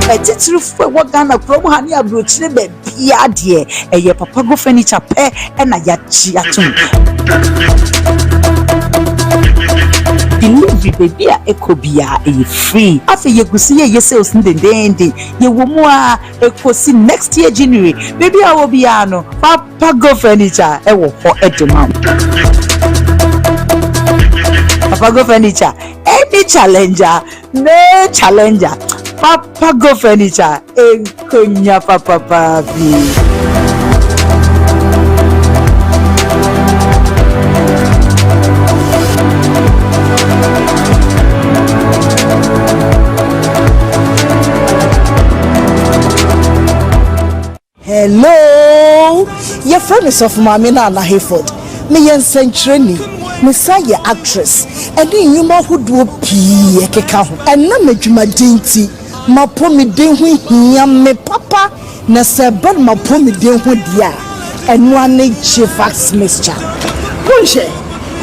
Atitirifoɔ a ɛwɔ Ghana kurom ha ne aburokyire baabiara deɛ, ɛyɛ Papago Furniture pɛ na yɛagye atom. Delivery baabi a ɛkɔ biara ɛyɛ free. Afei yɛgu so yɛyɛ sales no dendeenden. Yɛwɔ mu ara ɛkɔsi next year January. Baabi a wɔ biara no, Papago Furniture ɛwɔ hɔ de ma wo. Papago Furniture, any challenger, no challenger. Papago Furniture, nkonya papapa bi. Hello! Yɛfrɛ me Sɔfo Maame Nana Hayford. Meyɛ nsɛnkyerɛni. Mesan yɛ actress ɛne nnwuma ahodoɔ pii ɛkeka ho. Ɛnam adwumaden nti, m'apɔmuden ho hia me papa na sɛ ɛba no m'apɔmuden ho deɛ a, ɛno ara ne Gfax mixture. Monhwɛ,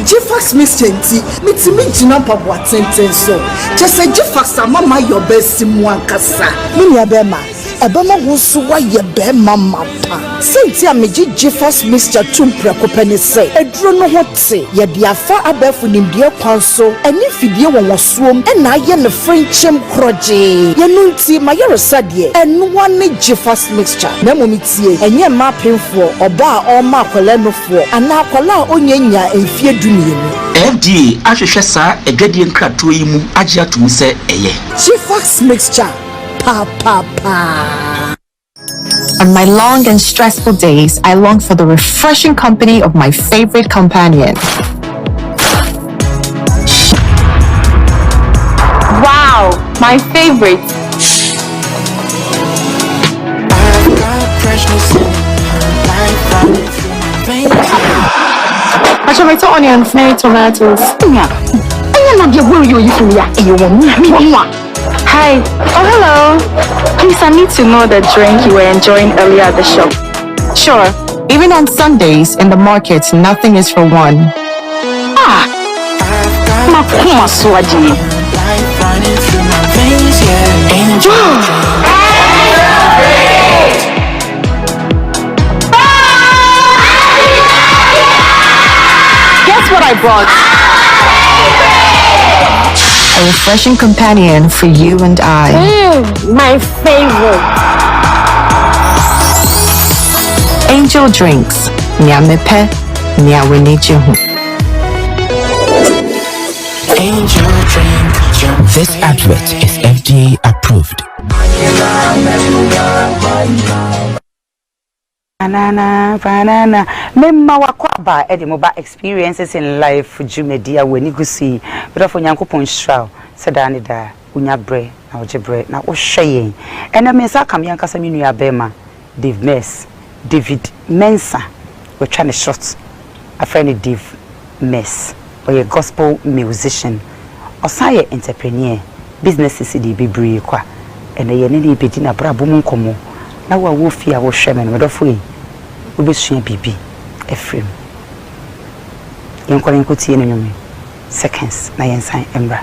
Gfax mixture nti, metumi gyina mpaboa tenten so. Kyerɛ sɛ Gfax ama mayɛ ɔbaa mu ankasa. Me nua bɛrima, ɛbɛma wo nso woayɛ bɛrima mapa. Sɛnti a megye Gfax mixture tom prɛko pɛ ne sɛ, aduro no ho te. Yɛde afa abɛɛfo nimdeɛ kwan so ɛne mfidie wɔwɔsoom ɛna ayɛ no frenkyɛm korɔgyee. Yɛno nti mayɛresa deɛ, ɛnoa ne Gfax mixture. Na mmom tie, ɛnyɛ mmaa apemfoɔ, ɔbaa a ɔrema akwadaa nufoɔ anaa akwadaa a ɔnya nya mfeɛ 12. FDA ahwehwɛ saa adwadie nkratoɔ yi mu agye ato mu sɛ ɛyɛ. Gfax mixture paapaa. On my long and stressful days, I long for the refreshing company of my favorite companion. Wow, my favorite. I've got freshness in my life running through my veins. Tomato onions, many tomatoes. Ɛnyɛ na deɛ wɔreyɛ oyi fún mi a ɛyɛ wɔn mu a. Hi. Oh, hello. Please, I need to know the drink you were enjoying earlier at the shop. Sure, even on Sundays in the market, nothing is for one. Ah, makoma so adeɛ. Life running through my veins, yeah. Angel drink. Guess what I brought? A refreshing companion for you and I. My favorite. Angel Drinks. Nyamepe, Nyawenijihu. Angel drink. Your This advert is FDA approved. Banana, banana. Memma wakɔ aba ɛde mo ba Experiences in Life dwumadi a w'ani gu so yi. Bɛdɔfo, Nyankopɔn nhyira wo sɛ daa ne daa wonya berɛ na wogye berɛ na wohwɛ yɛn. Ɛnɛ me nsa aka me ankasa me nua bɛrima Dave Mess, David Mensa. Wɔatwa ne short afrɛ no Dave Mess. Ɔyɛ gospel musician. Ɔsan yɛ entrepreneur. Businesses de bebree kwa. Ɛnɛ yɛne ne bɛdi n'abrabɔ mu nkɔmmɔ. Na wo a wɔ fie a wohwɛ me no, medɔfo yi, wobɛsua biribi afiri mu. Yɛnkɔ na yɛnkɔtie no nnwom yi seconds na yɛnsan mmra.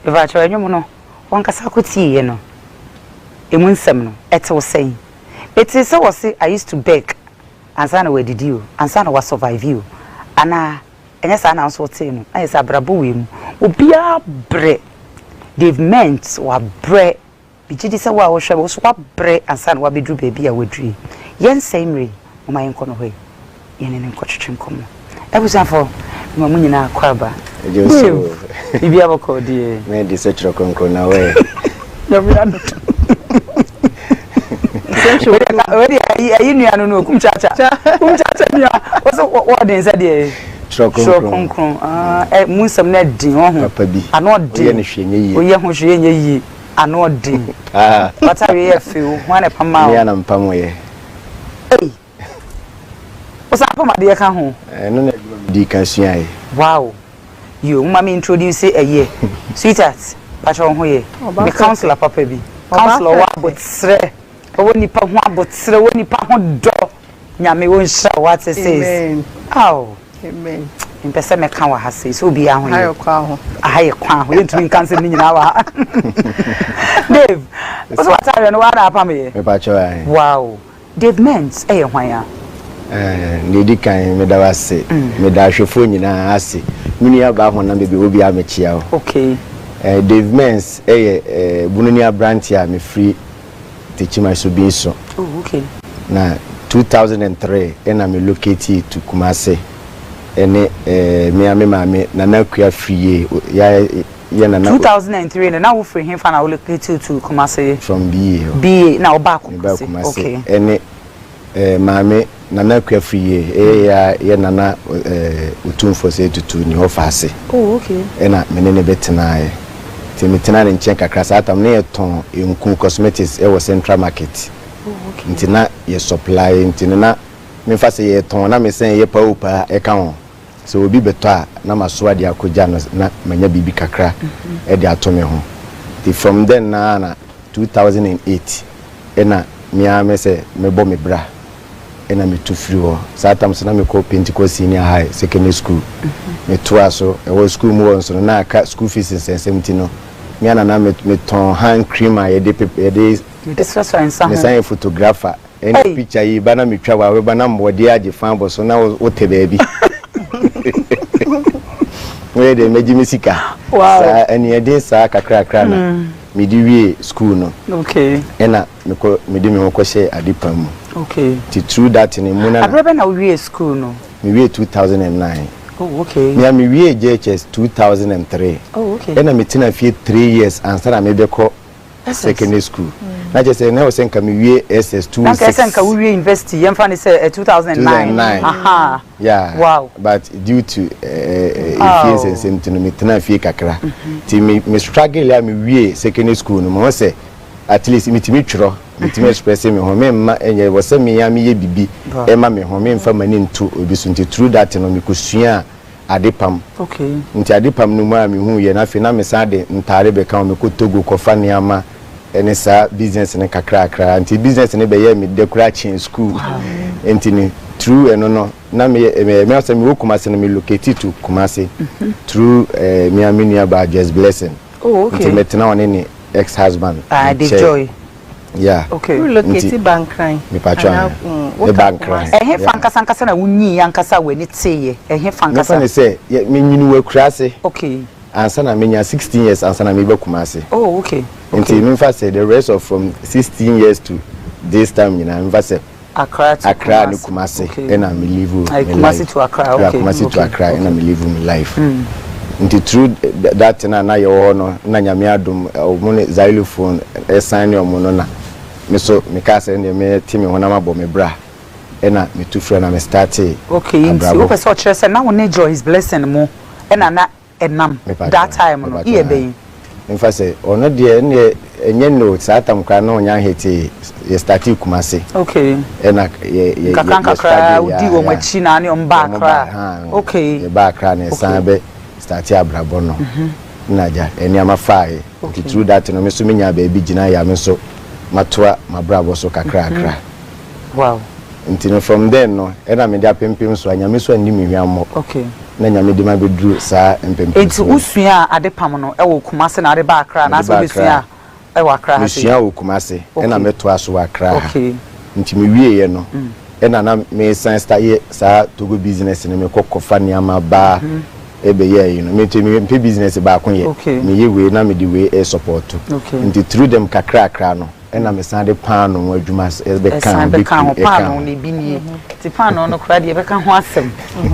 Mepakyɛw, nnwom no wankasa akɔtieɛ no, ɛmu nsɛm no ɛtew sɛn? Ɛtiri sɛ wɔse "I used to beg" ansa na wadidi o, ansa na wasurvive o, anaa ɛnyɛ saa na nso wotee no? Ayɛ sɛ abrabɔ wei mu obiara brɛ. Dave Ment wabrɛ. Megye di sɛ wo a wohwɛ wo so wabrɛ ansa na wabɛduru baabi a waduru yi. Yɛnsɛe mmerɛ yi, moma yɛnkɔ no hɔ yi, yɛne ne nkɔtwetwe nkɔmmɔ. Abusuafoɔ, ma mo nyinaa kɔ aba. Ɛgye nso. Biribi abɔkɔ deɛ. Mɛ di sɛ Twerɛ Kronkron na wɔyɛ. Nyame adom. Wei ayi nua no no Kumchacha. Kumchacha nua. Wɔsɛ wɔden sɛ deɛ. Twerɛ Twerɛ Kronkron. Kronkron. Ah, mu nsɛm no ɛden ɔho. Papa bi. Ano ɔden. Woyɛ no hwee nyɛ yie. Woyɛ ho hwee nyɛ yie. Ano ɔden. Ah. Watareɛ yɛ fɛ o. Ho ana pam ma Me o. ana mpam yɛ. Ei. Wosan pam adeɛ ka ho. Ɛno na adwuma mi di kan sua yɛ. Wow. Yo, mma me introduce ɛyɛ. Sweetheart, pakyɛ wo ho yɛ. Me counselor papa bi. Counselor wɔ abotrɛ. Ɔwɔ nipa ho abotrɛ, wɔ nipa ho dɔ. Nyame wo nhyira wo ate sis. Amen. Aw. Amen. Mempɛ sɛ mɛka wɔ ha sei sɛ obiara ho yɛ. Aha yɛ kwan ho. Yɛntumi nka nsɛm no nyinaa wɔ ha. Dave, wo so w'ataadeɛ no woara na apam yɛ? Mepakyɛw ahe. Wow. Dave Mintz yɛ hwan a? Nea edi kan, meda wo ase. Meda ahwɛfoɔ nyinaa ase. Me nua baa honam baabi a ɔwɔ biara mekyea wo. Okay. Dave Mintz yɛ Bunoni aberanteɛ a mefiri Techiman Subinso. Oh, okay. Na 2003 na me locate to Kumasi ɛne me ara me maame Nana Akua Afriyie ya yɛ Nana. 2003 no na wo firi hefa na wo locate to Kumasi? From BA hɔ. BA na wo baa Me baa Kumasi. Kumasi Okay. ɛne maame Nana Akua Afriyie ɛyɛ ya yɛ Nana Otumfoɔ Osei Tutu ne hɔ ase. Oh, okay. Ɛna me ne no bɛtenaeɛ. Nti me tenaa ne nkyɛn kakra saa tam no na yɛtɔn nku cosmetics ɛwɔ Central Market. Oh, okay. Nti na yɛ supply nti no na memfa sɛ yɛtɔn na mesan yɛ paopaa ɛka ho. Sɛ obi bɛtɔ a na masoa de akɔgya no na manya biribi kakra de ato me ho. Nti from then no ara na 2008 ɛna me ara me sɛ mɛbɔ me bra ɛna metu firi hɔ. Saa tam so na mekɔ Pentecost Senior High Secondary School. Metoa so ɛwɔ school mu hɔ nso no na aka school fees nsɛnsɛm nti no me ara na na metɔn hand cream a yɛde pepa yɛde Yɛde srasra nsa ho. Mesan yɛ photographer. Ɛne Ei! picture yi ba na metwa wo a wobɛba na mmɔdeɛ agye fa abɔ so na wotɛ baabi. Woyɛ deɛ mɛgye me sika. Wow. Saa aniɛden saa kakrakra na mede wie school no. Okay. Ɛna mekɔ mede me ho kɔhyɛɛ adepam mu. Okay. Nti through that no mu na. Aberɛ bɛn na wowiee school no? Mewiee 2009. Oh okay. Me a mewiee JHS 2003. Oh okay. Ɛna metena fie 3 years ansa na mebɛkɔ secondary school na kyerɛ sɛ na ɛwɔ sɛ nka mewie SS 2 Na nka ɛsɛ 6 nka wowie university yɛmfa ne sɛ 2009 2009 aha yeah wow but due to efie oh nsɛnsɛm nti no metena fie kakra nti me me struggle a mewie secondary school no mehu sɛ at least metumi twerɛ metumi express me ho memma ɛnyɛ wɔ sɛ me a meyɛ bibi ɛma me ho memfa m'ani nto obi so nti through that no mekɔsuaa adepam. Okay. Nti adepam no mu a mehuu yɛ no afei na mesan de ntaare bɛka ho, mekɔ Togo kɔfa nneɛma ne saa business no kakrakra. Nti business no bɛyɛɛ me dɛ koraa kyɛn school. Nti no through ɛno no na meyɛ me me sɛ mewɔ Kumasi no me locate to Kumasi through eh, me a me nua baa Joyce Blessing. Oh, okay. Nti metena ɔne ne ex-husband Ah, Dave nkyɛn. Joy. Yeah. Okay. Wo relocate Nti ba Nkran mepatwa anaa he. mm, Me woka ba Nkran. Kumasi? Ɛhefa Yeah. ankasa ankasa na wonyiiɛ ankasa a w'ani teeɛ? Ɛhefa Mɛfa ankasa? ne sɛ yɛ menyini wɔ akuraase. Okay. Ansa na menya 16 years ansa na meba Kumasi. Oh, okay. Nti Okay. memfa sɛ the rest of from 16 years to this time nyinaa memfa sɛ Accra to Accra ne Kumasi. Kumasi Okay. ɛna me live Aye, me Kumasi life. to Accra. Yeah, Okay. Kumasi to Okay. Accra ɛna Okay. me live me life. Nti through that na na yɛwɔ hɔ no na Nyame adom ɔmo ne xylophone ɛsan ne ɔmo no na me so mekaa sɛ ɛndeɛ mɛte me ho na mabɔ me bra ɛna metu frɛ na me startee Okay, nti abrabɔ. wopɛ sɛ ɔkyerɛ sɛ na wo ne Joyce Blessing mo ɛna na ɛnam that Mepatwa time no, mepatwa iyɛ ae. bɛn? Mfa sɛ ɔno deɛ ɛndeɛ ɛnyɛ no saa tam koraa na ɔnya hetee yɛ startee Kumasi Okay. ɛna yɛ yɛ Nkakra yɛ nkakra struggle wodii ya wɔn ya akyi na ne wɔn baa wɔn ba Accra. ha Okay. yɛ ba Accra na yɛsan Okay. bɛ startee abrabɔ no na agya nneɛma faae nti Okay. through that no me nso menyaa baabi gyina yɛ a me nso matoa m'abrabɔ so kakrakra. Wow. Nti no from then no ɛna mede apempem so a Nyame nso anni me hwammɔ Okay. na Nyame de mabɛduru saa Enti mpempemsoɔ yi. wosuaa adepam no wɔ Kumasi na wode baa Accra Mede anaasɛ baa wobɛsuaa Accra. wɔ Accra ha sei? Mesuaa wɔ Kumasi ɛna Okay. mɛtoa so wɔ Accra ha. Okay. Nti mewieɛ no ɛna na mesan start yɛ saa Togo business no mekɔ kɔfa nneɛma ba ɛbɛyɛ ayi no. Me nso mempɛ business baako yɛ. Okay. Meyɛ wei na mede wei ɛsupporto. Okay. Nti through them kakrakra no ɛna mesan de paanoo adwuma bɛka Ɛsan ho, bɛka ho, bakery ɛka paanoo ho. no ebi nie. Nti paanoo no koraa deɛ yɛbɛka ho asɛm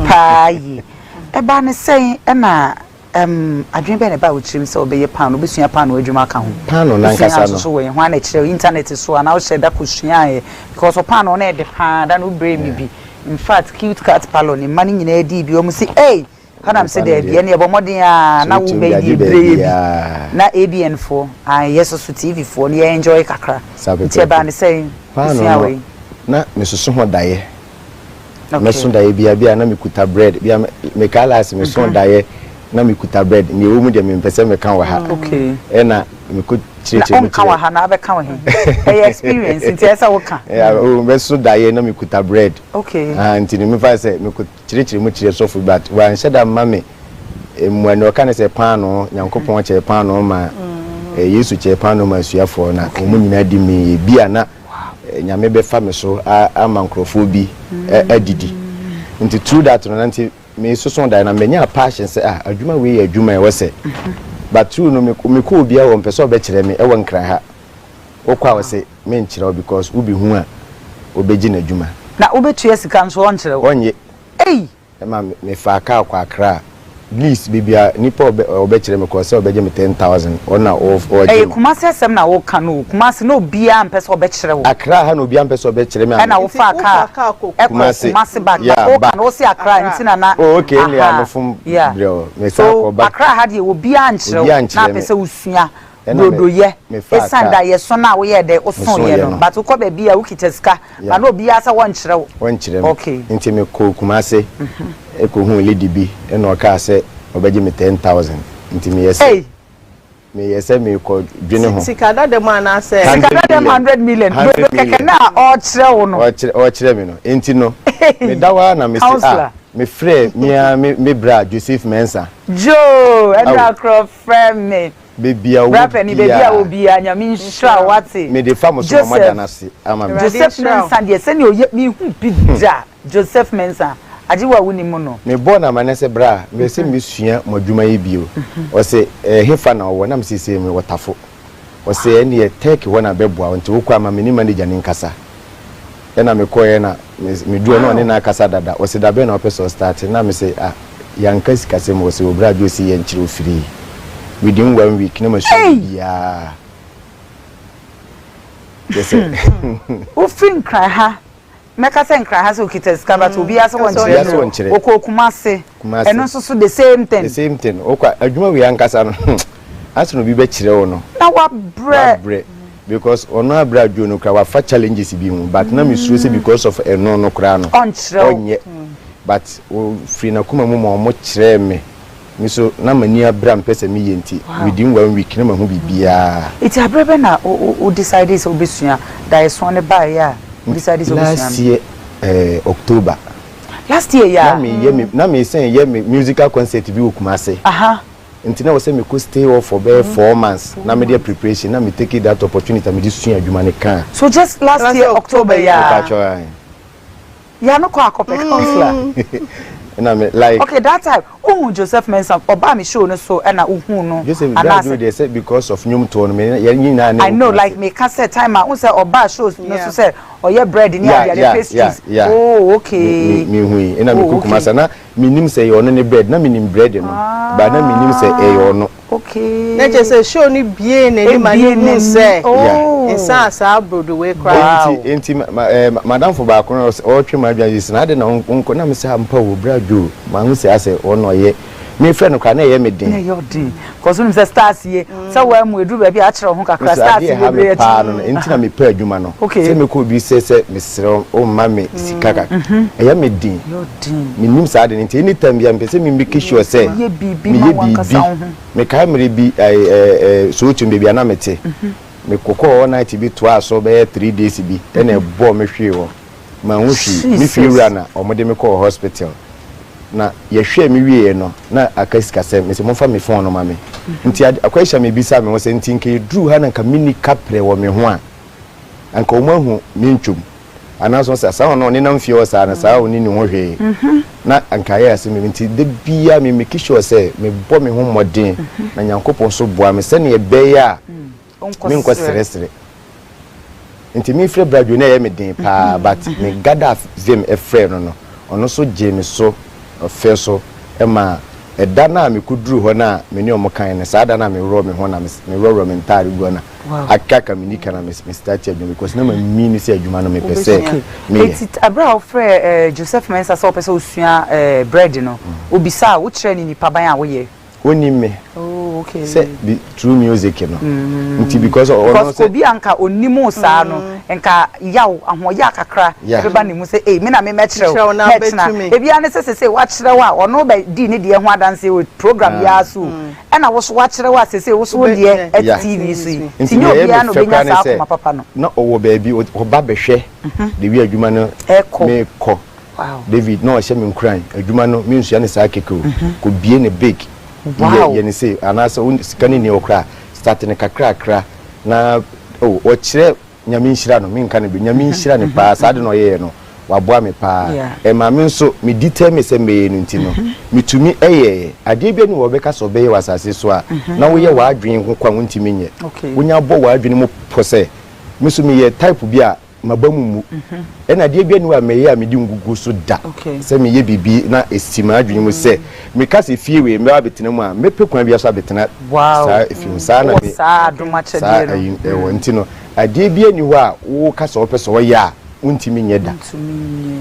paa yie. Ɛbaa ne sɛn ɛna ɛm adwene bɛn na ɛbaa wo tirim sɛ wobɛyɛ paanoo, wobɛsua paanoo adwuma aka ho? Paanoo no Wosua ankasa nso no. so wɔ he? Hwan na ɛkyerɛ wo? Internet so anaa wohyɛɛ da kɔsuaeɛ? Because ɔpaanoo no ɛɛdɛ paa, da no wobrɛɛ me bi. In fact, Cute Cat Parlour ne mma no nyinaa dii bi, wɔn se ei! Hɔ na mese Nipa no daabi, deɛ ɛneɛ bɔ mmɔden ara sɛ na wo wotumi bɛ de yi agye deɛ brɛ yɛ bi baabiaa. na ABN foɔ ae yɛ soso TV foɔ no yɛ enjoy kakra Saa nti ɛbaa pɛpɛɛpɛ. ne sɛn Paano wosuaa no wei? na mesoso ho daeɛ. Okay. Mɛso daeɛ biara bi a na mekuta bread bi a mekaa last meso daeɛ na mekuta bread nea ɛwɔ mu deɛ mempɛ sɛ meka wɔ ha. Okay. Ɛna Mekɔ kyerɛkyerɛ mu kyerɛ. Na ɔnka wɔ ha na abɛka wɔ he? Ɛyɛ experience nti ɛsɛ sɛ woka. Yeah, mɛso daeɛ na mekuta bread. Okay. Ah, nti no mefa sɛ mekɔ kyerɛkyerɛ mu kyerɛ sɔfo but wanhyɛ da mma me mmua. Nea ɔka ne sɛ paanoo, Nyankopɔn kyɛɛ paanoo ma Yesu kyɛɛ paanoo ma asuafoɔ na wɔn nyinaa di mee. Ebi a na Nyame bɛfa me so ama nkurɔfoɔ bi adidi. Nti through that no na nti mesoso daeɛ na manya passion sɛ ah, adwuma wei yɛ adwuma a ɛwɔ sɛ. But through no mekɔ obiara wɔ mpɛ sɛ ɔbɛkyerɛ me ɛwɔ Nkran ha. Wokɔ a ɔse menkyerɛ wo because wobɛhu a wobɛgye n'adwuma. Na wobɛtua sika nso ɔnkyerɛ wo? Ɔnnye. Ei! Ɛma mefaa kaa kɔ Accra. Least baabi a nipa a ɔbɛkyerɛ me kɔ sɛ ɔbɛgye me 10,000 ɔno na ɔregye Ɛyɛ me. Kumasi asɛm na woka no o. Kumasi na obiara mpɛ sɛ ɔbɛkyerɛ wo. Accra ha na obiara mpɛ sɛ ɔbɛkyerɛ me a. Ɛna wofaa kaa ɛkɔ Kumasi back but woka no wose Accra nti na na Oh okay ɛnneɛ ahaa mefom yeah. brɛ o. Mesan So kɔ back. Accra ha deɛ obiara nkyerɛ wo Obiara na nkyerɛ apɛ me. sɛ wosua Ɛna me brodoyɛ mefaa ɛsiane kaa. daeɛso no a woyɛɛ dɛ wosoeɛ Mesoeɛ no no. but wokɔ baabi a wokita sika Yeah. but na obiara sɛ wɔnkyerɛ wo. Wɔnkyerɛ me. Okay. Nti mekɔɔ Kumasi kɔhuu lady bi ɛna ɔkaa sɛ ɔbɛgye me 10,000 nti meyɛ sɛ Ei! meyɛ sɛ merekɔ dwene ho. Sika dada mu anaasɛ. Sika 100 dada mu million. 100 million. 100 Brodo kɛkɛ million. no a ɔrekyerɛ wo no. Ɔrekyerɛ ɔrekyerɛ me no. Nti no meda hɔ ara na mese ah Counselor. mefrɛɛ me ara me me bra Joseph Mensah. Joe ɛna Ao. korɔ frɛ me. Baabi a Bra ɔwɔ panin baabi a biara. ɔwɔ biara Nyame nhyira wo wate. Mede fa mo so ma moada Joseph no ase ama me. Awurade Joseph nhyira wo. Mensah deɛ sɛnea ɔyɛ menhu bi da Joseph Mensah agye wo a wonim no. Mebɔɔ no amanneɛ sɛ bra mepɛ sɛ mesua mo adwuma yi bio. Ɔse ɛhefa na ɔwɔ na mese sei mewɔ Tafo. Ɔse ɛnneɛ Turkey hɔ na bɛboa wo nti wokɔ a ma me ne manager no nkasa. Ɛna mekɔeɛ na meduru hɔ na ɔne no akasa dada. Ɔse da bɛn na wopɛ sɛ ɔstarte? Na mese ah yɛanka sikasɛm o. Ɔse ɔbra Joe se yɛnkyerɛ wo free. Within one week na masua biribiara. Kyerɛ sɛ. Wofiri Nkran ha, mɛka sɛ Nkran ha sɛ okita sika but obiara sɛ wɔnkyerɛ no. Ɔkɔɔ Kumase, ɛno nso so the same thing. The same thing. Wokɔ a, adwuma wei ankasa no, ansa na obi bɛkyerɛ wo no. Na wabrɛ. Wabrɛ. Because ɔno abrɛ adwo no koraa wafa challenges bi ho but na mesuro sɛ because of ɛno no koraa no Ɔnkyerɛ wo. ɔnyɛ but ɔfiri n'akoma mu ma ɔmo kyerɛɛ me me so na m'ani abere a mepɛ sɛ meyɛ nti within one week na mahu biribiara. Nti aberɛ bɛn na wo wo decide sɛ wobɛsua daeɛso no baeɛ a wo decide sɛ wobɛsua no? Last year eh, October. Last year yi Na a? meyɛ me na mesan yɛ me musical concert bi wɔ Kumasi. Aha. Nti na ɛwɔ sɛ mekɔ stay off for bɛyɛ 4 months na mede yɛ preparation na me take that opportunity a mede sua adwuma no kaa. So just last year October yi a? Mepakyɛw ae. Ya no kɔ akɔpɛ counselor. Ɛna me like. Okay that time wohu Joseph Mensah ɔbaa me show no so ɛna wohuu no Joseph anaasɛ. Bradwo deɛ sɛ because of nnwomtoɔ no me yɛn nyinaa ne I wɔ know Kumasi. like meka sɛ time a wohu sɛ ɔbaa shows no so sɛ ɔyɛ bread ne Yeah adeade yeah yeah pastries yeah. oh okay. Me me mehui ɛna Oh mekɔ okay. Kumasi a na Mennim sɛ ɛyɛ ɔno ne bread, na menim bread no, but na mennim sɛ ɛyɛ ɔno. Okay. Na kyerɛ sɛ show no buee n'ani ma no Ebie huu n'ani. sɛ Oh. nsa a saa brodo wei koraa. Wow. Enti, enti ma, eh, madamfo baako no ɔretwe m'adwene ase sɛ, na adɛn na wonkɔ? Na mesɛ, ampa o, bra Joe, mahu sɛ asɛ ɔno na ɔyɛ. Mefrɛ no koraa na ɛyɛ me den. Na ɛyɛ wo den. Because wonim sɛ stars ye, sɛ woammu ɛduru baabi a akyerɛ wo ho kakra, Nso stars adeɛ a ɛha me bebree paa akyi. no no, enti na mepɛ adwuma no. Okay. Sɛ mekɔ obi sɛ sɛ mesrɛ wo mma me sika kakra, ɛyɛ me den. Ɛyɛ wo den. Mennim saa ade no nti anytime biara mepɛ sɛ me make sure sɛ Woyɛ biribi ma meyɛ w'ankasa biribi. wo ho. Mekae mmerɛ bi ɛɛ ɛɛ Soweto baabi a na mete, mekɔkɔɔ all night bi toaa so bɛyɛ 3 days bi ɛna ɛbɔɔ me hwee hɔ. Manhu hwee. Me fie Jesus. wura na wɔde me kɔɔ hospital. Na yɛhwɛɛ me wieeɛ no, na aka sikasɛm. Mese momfa me phone no ma me. Nti ade question a mebisa me ho sɛ nti nka ɛduruu ha na nka menni kaprɛ wɔ me ho a, anka wɔn ahu me ntwom. Anaasɛ wɔn sɛ saa ɔno ɔnenam fie hɔ saa no saa ɔnni ne ho hwee. Na anka ayɛ asɛm bi. Nti da biara me make sure sɛ mebɔ me ho mmɔden na Nyankopɔn nso boa me sɛdeɛ ɛbɛyɛ a menkɔ srɛsrɛ. Nti mefrɛ Bradwo na ɛyɛ me den paa but me gather vim frɛɛ no no, ɔno nso gyee me so ɔfɛ so ma ɛda no a mekɔduruu hɔ no a me ne ɔmo kaeɛ no, saa da no a meworɔɔ me ho na meworɔworɔ me ntaare gu hɔ na akeka me nika na me start adwuma because na ma mean sɛ adwuma no mepɛ sɛ meyɛ. Enti ɛberɛ a wofrɛɛ Joseph Mensah sɛ wopɛ sɛ wosua bread no, obisaa wo, wokyerɛɛ no nipaban a woyɛ? Onim me Oh, okay. sɛ bi through music no. Nti because ɔno Because sɛ. obi a nka onim wo saa no, nka yaw, ahoɔyaw kakra bɛba ne mu sɛ, Ei, me na memmɛkyerɛ wo, na ɛkyena. Ebi ara ne sɛ seesei woakyerɛ wo a, ɔno bɛdii ne deɛ ho adanseɛ wɔ program yi ara so o, ɛna wo nso woakyerɛ wo a, seesei wo nso wo deɛ ɛte TV so yi. Nti Nti nyɛ deɛ ɛyɛ obiara me na fɛ ɔbɛnya koraa ne saa sɛ, akoma papa no. na ɔwɔ baabi, ɔba bɛhwɛ the way adwuma no mekɔ. David, na ɔhyɛ me nkuran, adwuma no mensua no saa kɛkɛ o, kɔbue no big, yɛ yɛ no sei, anaasɛ wo sika no nni hɔ koraa a, start no kakrakra na oh, ɔkyerɛ Nyame nhyira no, menka no bio, Nyame nhyira no paa, saa ade no ɔyɛeɛ no, waboa me paa, ɛmaa me nso me determine sɛ mɛyɛ no nti no, metumi yɛeɛ. Adeɛ biara nni hɔ a wɔbɛka sɛ ɔbɛyɛ wɔ asase so a na woyɛ w'adwene ho kwan wontumi nyɛ. Wonya bɔ w'adwene mu pɔ sɛ, me nso meyɛ type bi a m'aba mu mmu. Ɛna adeɛ biara nni hɔ a mɛyɛ a mede ngugu so da sɛ meyɛ biribi na ɛsi m'adwene mu sɛ meka sɛ fie wei mɛba abɛtena mu a, mɛpɛ kwan biara so abɛtena saa fie mu. Saa na me saa ayi ɛwɔ nti no adeɛ biara nni hɔ a woka sɛ wopɛ sɛ ɔyɛ a wontumi nyɛ da.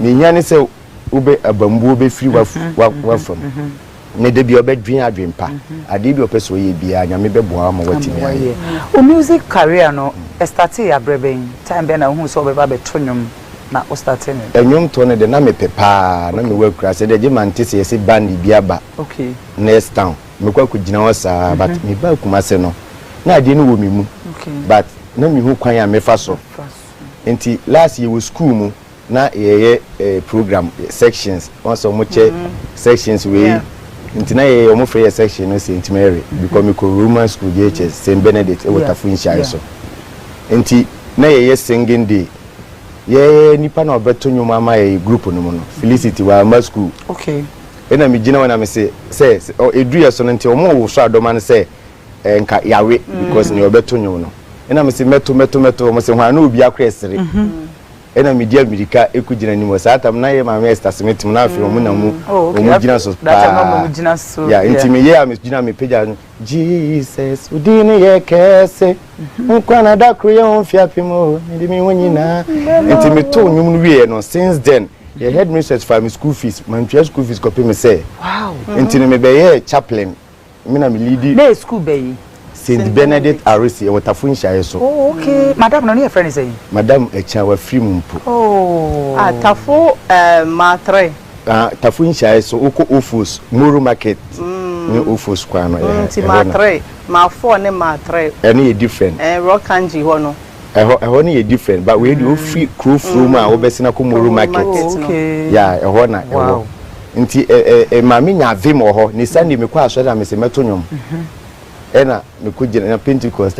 Nea ɛhia ne sɛ wobɛ abambuo bɛfiri w'afa mu. Ne da biara ɔbɛdwen adwen pa. Adeɛ bi a ɔpɛ sɛ ɔyɛ biara Nyame bɛboa wo ama woatumi ayɛ. Wo music career no ɛstartee aberɛ bɛn? Time bɛn na wohuu sɛ wobɛba abɛto nnwom na wo startee no? Nnwom toɔ no deɛ na mepɛ paa, na mewɔ akuraase deɛ gye mante sɛ yɛse band bi aba next town mɛkɔ akɔgyina hɔ saa but mebaa Kumase no na adeɛ no wɔ me mu but na menhu kwan a mɛfa so nti last yɛwɔ school mu na yɛyɛ eh, program sections wɔn sɛ wɔn kyɛ sections wei nti na yɛyɛ wɔn frɛ yɛ section no St Mary because mi kɔ Roman school JHS St Benedict ɛwɔ Tafo nhyiae so nti na yɛyɛ singing day yɛyɛ nipa na ɔbɛto nnwom ama yɛ group no mu no Felicity wama school ɛna mi gyina hɔ na mi se sɛ edu yɛ so no nti wɔn wɔ so adɔma no sɛ nka yawe because nea ɔbɛto nnwom no ɛna mi se mɛto mɛto mɛto wɔn se hwan na obi akora ɛsere. Ɛna medi amirika kɔgyina anim hɔ. Saa tam na yɛ maame Esther Smith mu na afei wɔn na mu oh, okay. wɔn gyina so paa. Yeah, nti meyɛ a megyina mepagya no Jesus wo din no yɛ kɛse mhm. nkwa na da koro yɛ ho mfe apem o mede me ho nyinaa mm, nti metoo nnwom no wieɛ no since then yɛ headmistress fa me school fees mantua school fees kɔpem sɛ nti no mebɛyɛɛ chaplain Me na me leadi. Na yɛ school bɛn yi? Saint Bernadette RC, ɛwɔ Tafo nhyiaeɛ so. Oh okay, madam no ne yɛfrɛ no sɛn? Madam Akya, wafiri mu mpo. Oh. Ah, Tafo eh, Matre. Ah, Tafo nhyiaeɛ so, wokɔ Ofos, Moro Market ne Ofos kwan no, ɛhɔ na. Nti Matre, Ma4 ne Matre. Ɛno yɛ different. Eh, Rokanji hɔ no. Ɛhɔ ɛhɔ no yɛ different but wei deɛ wofiri kuro furo mu a wobɛsen akɔ Moro market. Oh, okay. Yeah, ɛhɔ na ɛwɔ. Nti ɛ ɛ ɛ maame nya vim wɔ hɔ. Ne Sunday mekɔ asɔre na mese mɛto nnwom. Ɛna mekɔ gyina na Pentecost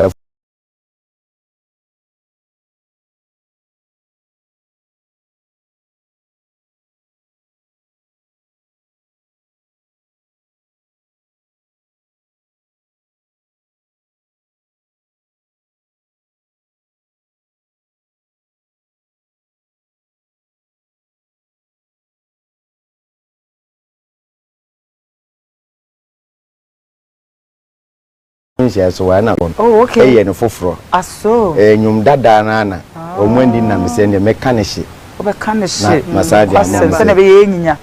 nhyɛ so wa na wɔn oh, okay. ɛyɛ no foforɔ aso ɛyɛ nnwom dadaa no ana ah. wɔn andi nam sɛ deɛ mɛka ne hye wobɛka ne hye na masan de ama sɛ na ɛbɛyɛ nyinya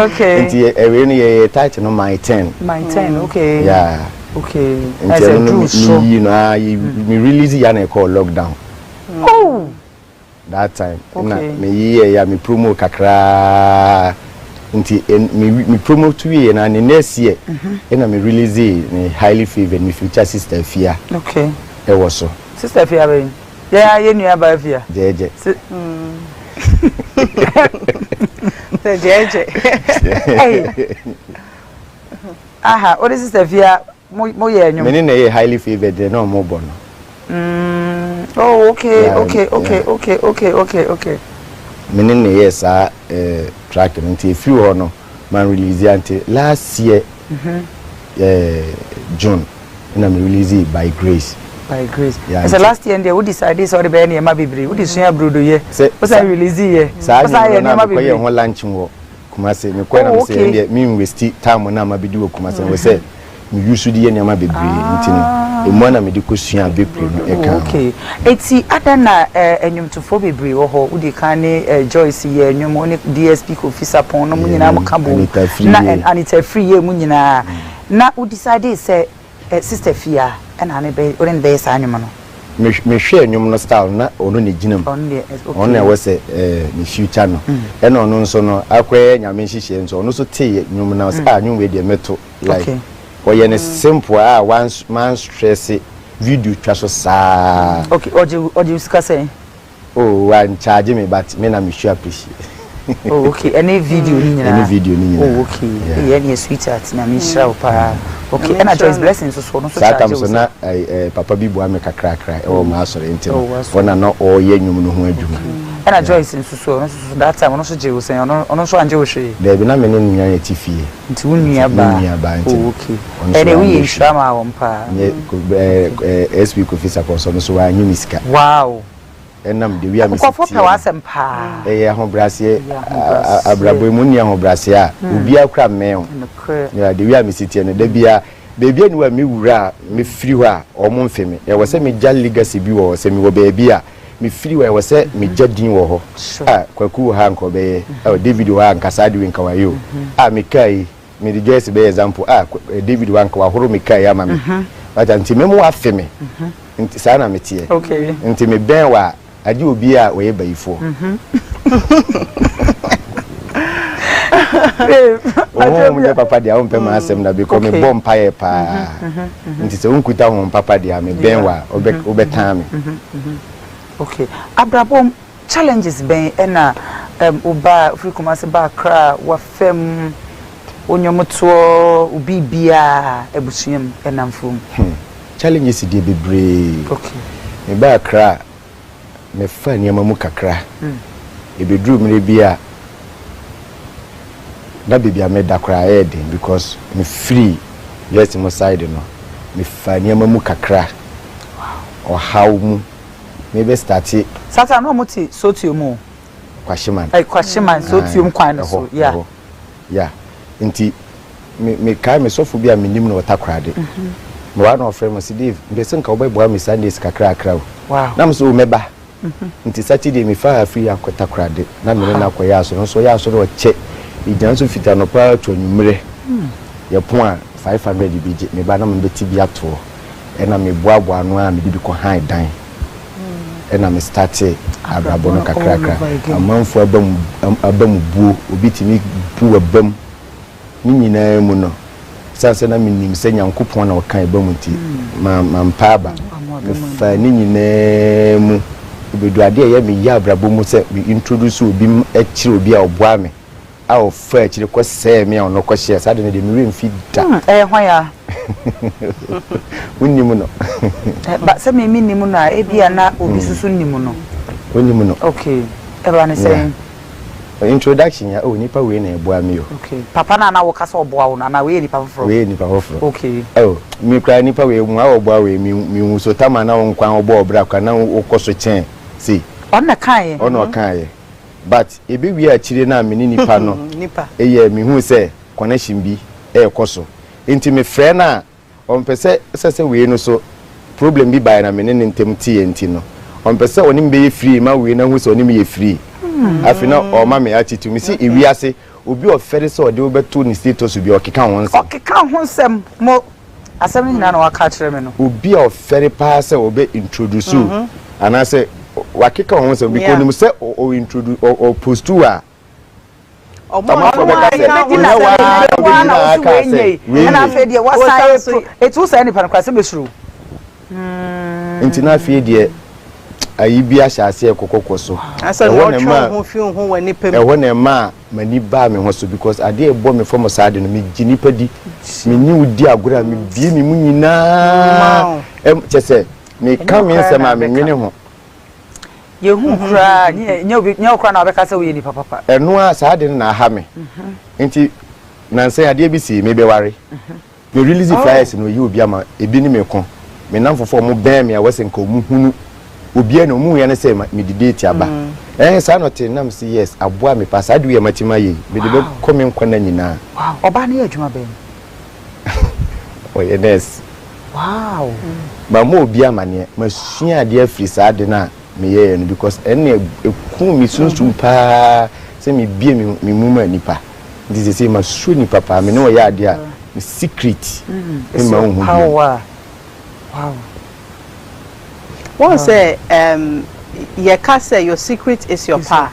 okay nti ɛwei no yɛyɛ title no my turn my turn okay yeah okay nti ɛno no me yi no ah me release ya na ɛkɔɔ lockdown oh that time na me yi yɛ ya me promo kakraa nti me me promo to yɛ na ne next year ɛna me release ne highly favoured me future sister fia okay ɛwɔ so sister fia bɛyi Yɛn ara yɛn nua baa fia. Gyɛɛgyɛ. Sɛ gyɛɛgyɛ. Aha, wo de sister fia mo mo yɛ ɛnwom. Me ne na yɛ highly favoured deɛ na ɔmo bɔ no. Mm, oh okay, yeah, okay, okay, yeah. okay, okay, okay, okay. Me ne na yɛ saa eh, track no nti efiri hɔ no man release ya nti last year mm -hmm. eh, June. Ɛna me release by grace. By grace. Yeah, ɛsɛ last year deɛ wo decide sɛ ɔde bɛyɛ nneɛma bebree wode sua brodo yɛ wosan release yɛ wosan yɛ nneɛma bebree. Saa mekɔyɛ ho lunch wɔ Kumasi mekɔɛ na mesɛ ɛn deɛ me waste time na ma bɛdi wɔ Kumasi wɔ sɛ me use de yɛ nneɛma bebree nti no emu ana mede kɔ sua bakery no ɛka ho. Okay eti adɛn na nnwomtofoɔ bebree wɔ hɔ wodi kan ne Joyce yɛ nnwom wo ne DSP Kofi Sarpong no mo nyinaa mo ka bom na Anita Afriyie mo nyinaa Na wo decidee sɛ eh sister Fia na ne bɛ wo ne no bɛyɛ saa nnwom no? Mehwɛɛ nnwom no style na ɔno na ɛgyina mu. Ɔno na ɛwɔ sɛ me future no. Ɛna ɔno nso no akɔyɛ Nyame nhyehyɛɛ nso ɔno nso tee nnwom no ɔsɛ ah nnwom wei deɛ mɛto like ɔyɛ no simple a wan stress video twa so saa. Okay ɔgye ɔgye sika sɛn? Oh wan charge me but me na me sure appreciate. Oh okay ɛne video ni nyinaa. Ɛne video ni nyinaa. Oh okay yeah. Ɛyɛ ne sweetheart Nyame nhyira wo paa. Okay ɛna Joyce Blessing nso so ɔno nso charge wo. Saa tam so na eh, papa bi boa me kakrakra ɛwɔ mm. m'asɔre nti no ɔna na ɔyɛ nnwom no ho adwuma. Ɛna Joyce nso so ɔno nso so that time ɔno nso gye wo sɛn ɔno ɔno nso angye wo hwee. Daabi na me ne ne nua yɛ te fie. Nti wo nua baa. Me nua baa nti. Oh okay. Ɛnna woyɛ nhyira maa wɔn paa. Nyɛ eh, eh, SP Kofi Sarpong nso ɔno nso wannye me sika. Wow. Ɛnam the way a mesi Nkurɔfoɔ teɛ pɛ no. w'asɛm paa. Ɛyɛ ahobrɛaseɛ. Ɛyɛ ahobrɛaseɛ. Abrabɔ yi mu wonni ahobrɛaseɛ a, obiara koraa mmɛn wo. Nokorɛ. Yeah, the way a mesi teɛ no, da biara, baabi a ni hɔ a mewura a, mefiri hɔ a, wɔn mfe me. Ɛwɔ sɛ megya legacy bi wɔ hɔ. Sɛ mewɔ baabi a, mefiri hɔ a, ɛwɔ sɛ megya din wɔ hɔ. Sure. Ah, Kwaku wɔ ha a nka ɔbɛyɛ. Oh, David wɔ ha a nka saa ade wei nka wayɛ o. Ah, me car yi, mede Joyce bɛyɛ example. Ah, David wɔ ha nka wahoro me car yi ama me. Wate a, nti me mo afe me. Nti saa na meteɛ. Okay. Nti mebɛn wo a, agye obi a ɔyɛ bayifoɔ. Wo honhom nyɛ papa deɛ a, wompɛ m'asɛm da because mebɔ mpaeɛ paa. Nti sɛ wonkuta honhom papa deɛ a, mebɛn wo a, wobɛtaa me. Okay. Abrabɔ Challenges bɛn na wo baa, wofiri Kumasi baa Accra, w'afa mu, wo nnwomtoɔ, wo biribiara, abusua mu, nnamfoɔ mu? Hmm, challenges deɛ bebree. Okay. Me baa Accra a, me faa nneɛma mu kakra. Ɛbɛduruu mmerɛ bi a, na baabi a meda koraa ɛyɛ den because me firi West mo side no, me faa nneɛma mu kakra. Ɔhaw mu. Me bɛ starte. Saa time na ɔmo te Sotuo mu o. Kwahyeman. Ɛɛ Kwahyeman Sotuom kwan no so yeah. Ɛhɔ yeah nti me me kae me sɔfo bi a me nim no wɔ Takoradi. Me wa na ɔfrɛ me ɔsi Dave mpɛ sɛ nka wobɛ boa me Sundays kakrakra o. Wow. Na me sɛ o mɛba. Nti Saturday me faa afiri akɔ Takoradi na me ne no akɔ yɛ asɔre nso ɔyɛ asɔre ɔkyɛ egyina nso fiti anɔpa to anwummerɛ yɛ pon a 500 bi gye me ba na me bɛti bi atoɔ. Ɛna me boaboa ano ara mede bi kɔ han dan ɛna me starte abrabɔ no kakrakra. Amanfoɔ aba mu aba mu buo, obi tumi bu w'aba mu. Ne nyinaa mu no, ɛsiane sɛ na menim sɛ Nyankopɔn na ɔka ɛba mu nti, ma mampa aba. Mefaa ne nyinaa mu. Ɛbɛduru adeɛ a ɛyɛ me ya abrabɔ mu sɛ me introduce obi kyerɛ obi a ɔboa me. a ɔfaa akyire kɔ sɛɛ me a ɔno kɔ hyɛɛ saa de no deɛ me werɛ mfi da. Hmm, ɛyɛ hwan a? Wonnim no. Eh, ba sɛ me mennim no a, ebia na obi hmm. soso nim no. Wonnim no. Okay, ɛba ne sɛn? Introduction ya, oh nipa wei na ɛboa mi o. Okay, papa na na woka sɛ ɔboa wo no anaa wei yɛ nipa foforɔ? Wei yɛ nipa foforɔ. Okay. Oh, me kura nipa wei mu a ɔboa wei mi mi hu so tama na wo nkwan ɔbɔ ɔbra kora na wokɔ so kyɛn sei. Ɔno na kaeɛ. Ɔno ɔkaeɛ. But ebewie akyire no a me ne nipa no yɛ mehuu sɛ connection bi ɛrekɔ so nti me frɛ no a ɔmpɛ sɛ sɛ sɛ wei no so problem bi baeɛ na me ne ne ntɛm teeɛ nti no ɔmpɛ sɛ ɔne me bɛyɛ free ma wei no ahu sɛ ɔne me yɛ free afei na ɔma me attitude me si ewiase obi ɔfɛre sɛ ɔde wo bɛto ne status bi ɔkeka ho nsɛm. Ɔkeka ho nsɛm mo Asɛm no nyinaa na waka akyerɛ me no. Obi a ɔfɛre paa sɛ ɔbɛ introduce wo anaasɛ wakeka wo ho nsɛm because onim sɛ ɔ introduce ɔ post wo a amanfoɔ bɛka sɛ nyɛ waa na ɔbɛgyina ha kaa sɛ wei ɛna afei deɛ wasan apro eti wo saa nipa no koraa sɛ mɛsuro. Nti na afei deɛ ayi bi ahyɛ aseɛ kɔkɔkɔ so. Ɛhɔ na ɛma ɛhɔ na ɛma M'ani baa me ho so because adeɛ a ɛbɔ me fam saa de no megye nipa di me ne wo di agorɔ a mebie me mu nyinaa kyɛ sɛ meka me nsɛm a menwene ho. Yɛhu koraa nyɛ obi nyɛ wo koraa na wabɛka sɛ woyɛ nipa papa. Ɛno a saa ade no na aha me nti nansa yi adeɛ bi sii mebɛware. Me release flyers no oyi obi ama ebi ne me ko. Me nnamfofo a wɔn bɛn me a wɔsɛ nka wɔn hunu obiara na wɔn hu ya ne sɛ me de date aba. Ɛɛ saa na ɔte na me se yes aboa me paa saa de wei a matumi ayɛ yi me de bɛ kɔ me nkwa nna nyinaa. Wow ɔbaa no yɛ adwuma bɛn? Ɔyɛ nurse. Wow. Mamma obi amaneɛ masua adeɛ afiri saa ade no a meyɛeɛ no because ɛnna ɛkuu me sunsum paa sɛ mebie me mu ma nipa. Nti sesei masuro nipa paa me ne ɔyɛ adeɛ a me secret me ma wo hu bio. Wow. Wɔn sɛ um, yɛka sɛ your secret is your power.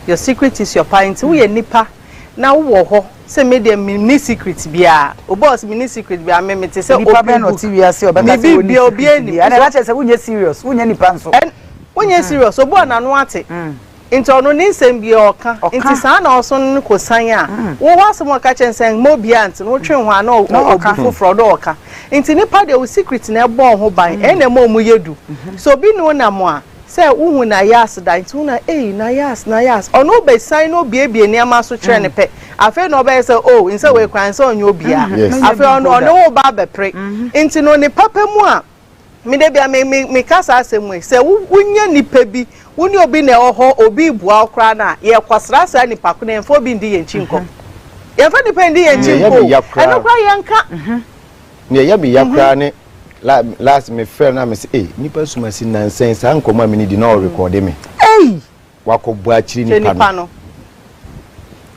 Your secret is your power. Nti woyɛ nipa na wowɔ hɔ sɛ me deɛ menni secret biara. Obi a ɔsɛ menni secret biara, me mete sɛ Nipa open bɛn na book. ɔte wiase a ɔbɛka Me sɛ ɔnni biribiara secret obiara nim. biara? Ɛna ɛna kyerɛ sɛ wonyɛ serious, wonyɛ nipa nso. Ɛn wonyɛ serious. Obi a n'ano ate. Nti ɔno ne nsɛm biara ɔka. Nti saa na ɔso no kɔsan a, wo w'asɛm a ɔka kyerɛ no sɛ mma obiara nte no, wotwe ho a na obi foforɔ ɔde ɔka. Nti nipa deɛ wo secret na ɛbɔ wo ho ban, ɛna ɛma ɔmu yɛ du. Sɛ obi ne wo nam a, sɛ wohu Nayas da, nti wo na ei Nayas, Nayas. Ɔno wobɛsan na obiebie nneɛma so kyerɛ no pɛ, afei na ɔbɛyɛ sɛ oh nsɛ wei koraa nsɛ ɔnyɛ obiara. Afei ɔno ɔne wo ba abɛpere. Nti no ne papa mu a, Me da bia me me meka saa asɛm wei sɛ wo wonya nipa bi wo ne obi na ɛwɔ hɔ obi reboa wo koraa no a yɛkɔsra saa nipa ko no yɛmfa obi ndi yɛn akyi nkɔ yɛmfa nipa ndi yɛn akyi Nea nkɔ ɛyɛ o me ya koraa ɛno koraa yɛnka. Nea ɛyɛ me ya koraa ne la last me frɛ no na me se ei nipa sumasi nnansa yi saa nkɔmmɔ a me ne di na ɔrekɔɔde me. Ei! Wakɔbɔ akyiri Kyerɛ nipa nipa no. no.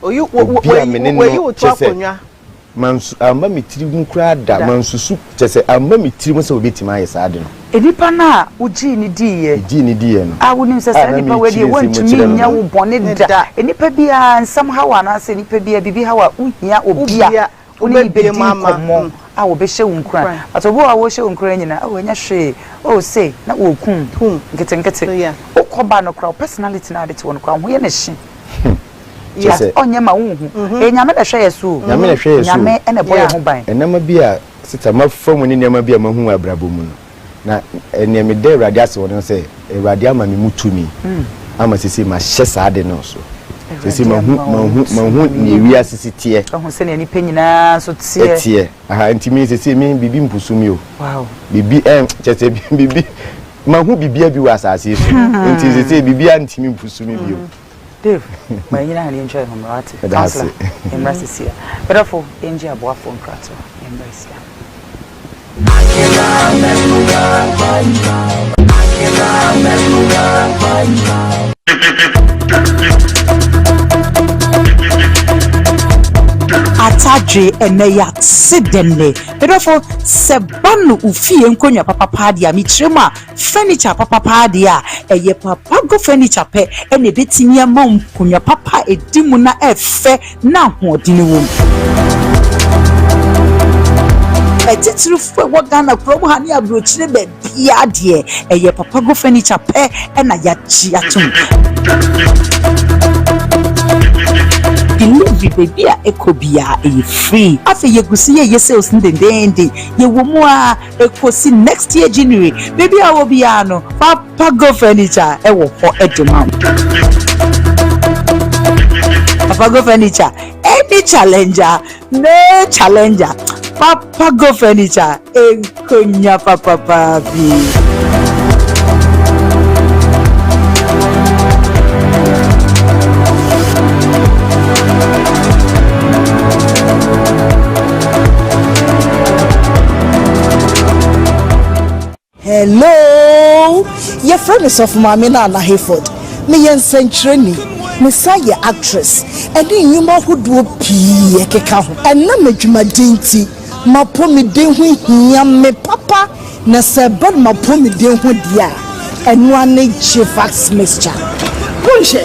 Oyi wo wo Obi a me ne wayi no wo to kyɛ sɛ akonnwa. mansu amma me tiri mu koraa da, Da. mansusu kyɛ sɛ amma me tiri mu sɛ obetumi ayɛ saa ade no. Nipa no a wogyee no diiɛ. Megyee no diiɛ no. A wonim sɛ A saa na nipa wei deɛ mekyiri nsɛm mu wontumi kyerɛ no nyɛ no. wo bɔne Ne da. da. Nipa biara nsɛm haw anaasɛ nipa biara biribi haw a wohia obi a Wobia wo ne no wobɛbie bɛdi mu ama. nkɔmmɔ a wɔbɛhyɛ wo nkuran. Nkuran. But obi wɔ hɔ a wɔhyɛ wo nkuran nyinaa, oh ɛnyɛ hwee, oh sei, na wɔreku wo Kum. nketenkete. Yeah. Wokɔ ba no koraa, wo personality no a wode te hɔ no koraa, wo ho yɛ no hye. Kyerɛ But sɛ. ɔnyɛ ma wonhu. Ɛyɛ Nyame na ɛhwɛ yɛ so o. Nyame na ɛhwɛ yɛ so o. Nyame na ɛbɔ yɛn ho ban. Nneɛma bi a sista mafa mu ne nneɛma bi a mahu wɔ abrabɔ mu no, na nea meda Awurade ase wɔ no ne sɛ, Awurade ama me mu tumi ama seesei mahyɛ saa ade no so. Seesei mahu, mahu, mahu nea wiase si teɛ. Wahu sɛnea nnipa nyinaa nso teɛ. Teɛ. Aha, nti me seesei me biribi mpusu me o. Wow. Biribi ɛn, kyerɛ sɛ biribi, mahu biribiara bi wɔ asase yi so. Nti seesei biribiara ntumi mpusu me bio. Dave, ma yɛnyina ha na yɛntwa yɛn ho mmra, wate? Meda ase. Councillor, yɛmmra seesei a. Medɔfo, yɛngye aboafoɔ nkratoɔ, yɛmmra seesei a. Atadwe ɛnɛ yɛate dɛn nnɛ? Me dɔfo, sɛ ba no wo fie nkonnwa papa paa deɛ a, mekyerɛ mu a, furniture papa paa deɛ a, ɛyɛ Papago Furniture pɛ na ɛbɛtumi ama wo nkonnwa papa a ɛdi mu na ɛfɛ na ahoɔdene wom. Atitirifoɔ a ɛwɔ Ghana kurom ha ne aburokyire baabiara deɛ, ɛyɛ Papago Furniture pɛ na yɛagye atom. Delivery baabi a ɛkɔ biara ɛyɛ free. Afei yɛgu so yɛyɛ sales no dendeenden. Yɛwɔ mu ara ɛkɔsi next year January. Baabi a wɔ biara no, Papago Furniture ɛwɔ hɔ de ma wo. Papago Furniture, any challenger, no challenger. Papago Furniture, nkonya papapaa bi. Hello! Yɛfrɛ me Sɔfo Maame Nana Hayford. Meyɛ nsɛnkyerɛni. Mesan yɛ actress ɛne nnwuma ahodoɔ pii ɛkeka ho. Ɛnam adwumaden nti, m'apɔmuden ho hia me papa na sɛ ɛba no m'apɔmuden ho deɛ a, ɛno ara ne Gfax Mixture. Monhwɛ!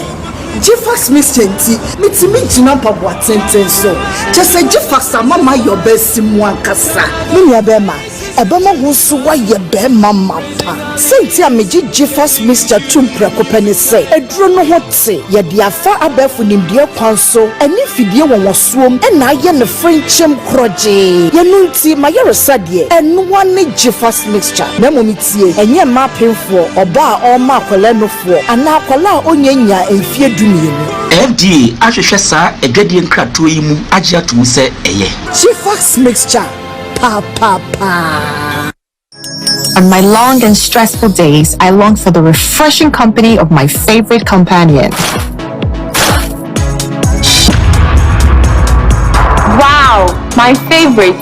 Gfax Mixture nti, metumi gyina mpaboa tenten so. Kyerɛ sɛ Gfax ama mayɛ ɔbaa simu ankasa. Me nua bɛrima, Ɛbɛma wo nso woayɛ barima mapa. Sɛnti a megye Gyfas Mixture tom prɛko pɛ ne sɛ, aduro no ho te. Yɛde afa abɛɛfo nimdeɛ kwan so ne mfidie nwɔnwɔsoɔm na ayɛ no frenkyem korɔgyee. Yɛno nti, m'ayaresa deɛ, ɛnoa ne Gyfas Mixture. Na mmom tie, ɛnyɛ mmaa apemfoɔ, ɔbaa a ɔrema akwadaa nufoɔ, anaa akwadaa a ɔnnya nyaa mfeɛ dumienu. FDA ahwehwɛ saa adwadie nkratoɔ yi mu agye ato mu sɛ ɛyɛ. Gyfas Mixture. Papaapa. On my long and stressful days, I long for the refreshing company of my favorite companion. Wow, my favorite.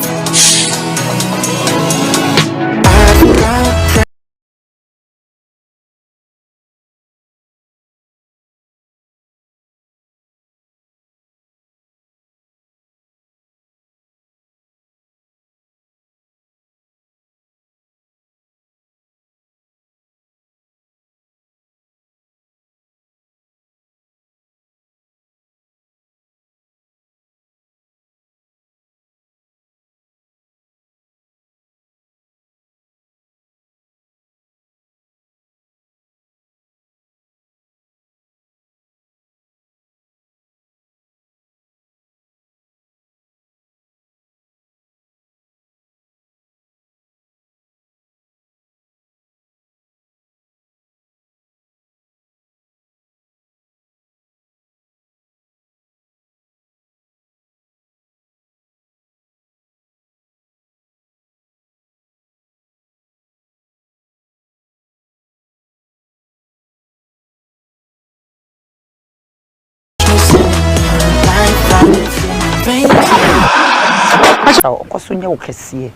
nhyira wo, ɔnkɔ so nyɛ wo kɛseɛ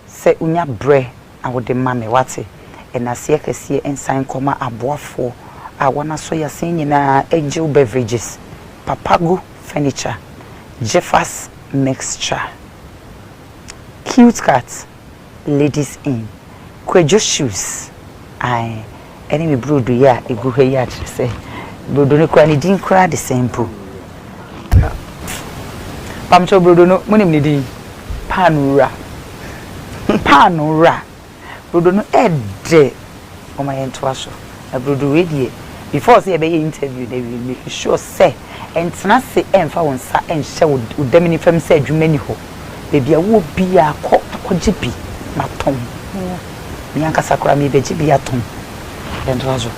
sɛ wonya berɛ na wode ma me, wate? Ɛnaseɛ kɛseɛ nsan nkɔma aboafoɔ a wɔn asɔ yɛasen nyinaa, Angel Beverages, Papago Furniture, Jeffas Mixture, Cute Cat, Ladies Inn, Kwadwo Shoes, ae, ɛne me brodo yi a ɛgu ha yi a kyerɛ sɛ brodo no koraa ne din koraa de sɛn mpo. Pamkyɛw brodo no, monim ne din? Paano wura. Paano wura. Brodo no ɛdɛ. Momma yɛntoa so. Na brodo wei deɛ, before sɛ yɛbɛyɛ interview no awie no, make sure sɛ ɛntena ase ɛmfa wo nsa ɛnhyɛ wo wo dam nifa mu sɛ adwuma nni hɔ. Baabi a wowɔ biara kɔ na kɔgye bi na tɔn. Me ankasa koraa merebɛgye bi atɔn. Yɛntoa so.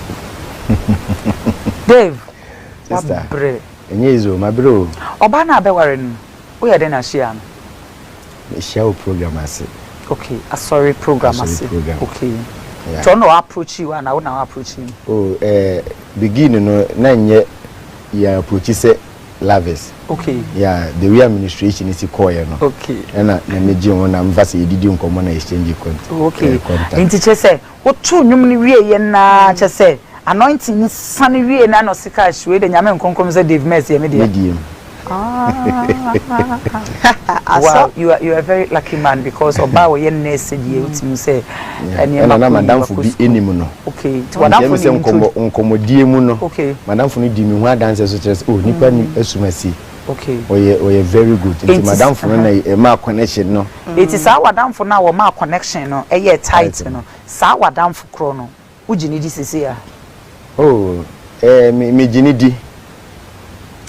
Dave, Sister, wabrɛ. ɛnyɛ easy o, mabrɛ o. Ɔbaa no a bɛware no no, woyɛ dɛn na hyiaa no? Mehyia wo program ase. Okay, asɔre program Asɔre ase. program. Okay. Yeah. Nti ɔno na ɔ-approach wo anaa wo na wo-approach no? Oh, eh, begin no, na nyɛ yɛ approach sɛ lovers. Okay. Yeah, the way administration si kɔɔyɛ no. Okay. Ɛna na megye ho na mfa sɛ yɛdidi nkɔmmɔ na exchange Okay. contact. Nti kyerɛ sɛ woto nnwom no wieɛ naa kyerɛ sɛ anointing no sane wie na na ɔse cash wei de Nyame nkonkrom sɛ Dave Mercy yɛ me dea. Me deɛ mu. Wow, you are a very lucky man because ɔbaa ɔyɛ nurse deɛ wotumi sɛ nneɛma Ɛna na kɔ yie madamfo wakɔ bi sukuu. anim no. Okay, nti Nti wadamfo ɛmi no sɛ intro nkɔmmɔdie mu no. Okay. Madamfo no di me ho adanse so kyerɛ sɛ oh nipa ni asum asi. Okay. Ɔyɛ very good. Nti madamfo no na ɛmaa connection no. Nti saa wadamfo no a wɔmaa connection no ɛyɛɛ tight no, saa wadamfo korɔ no wogye ne di seesei a? Oh, eh, me megye ne di.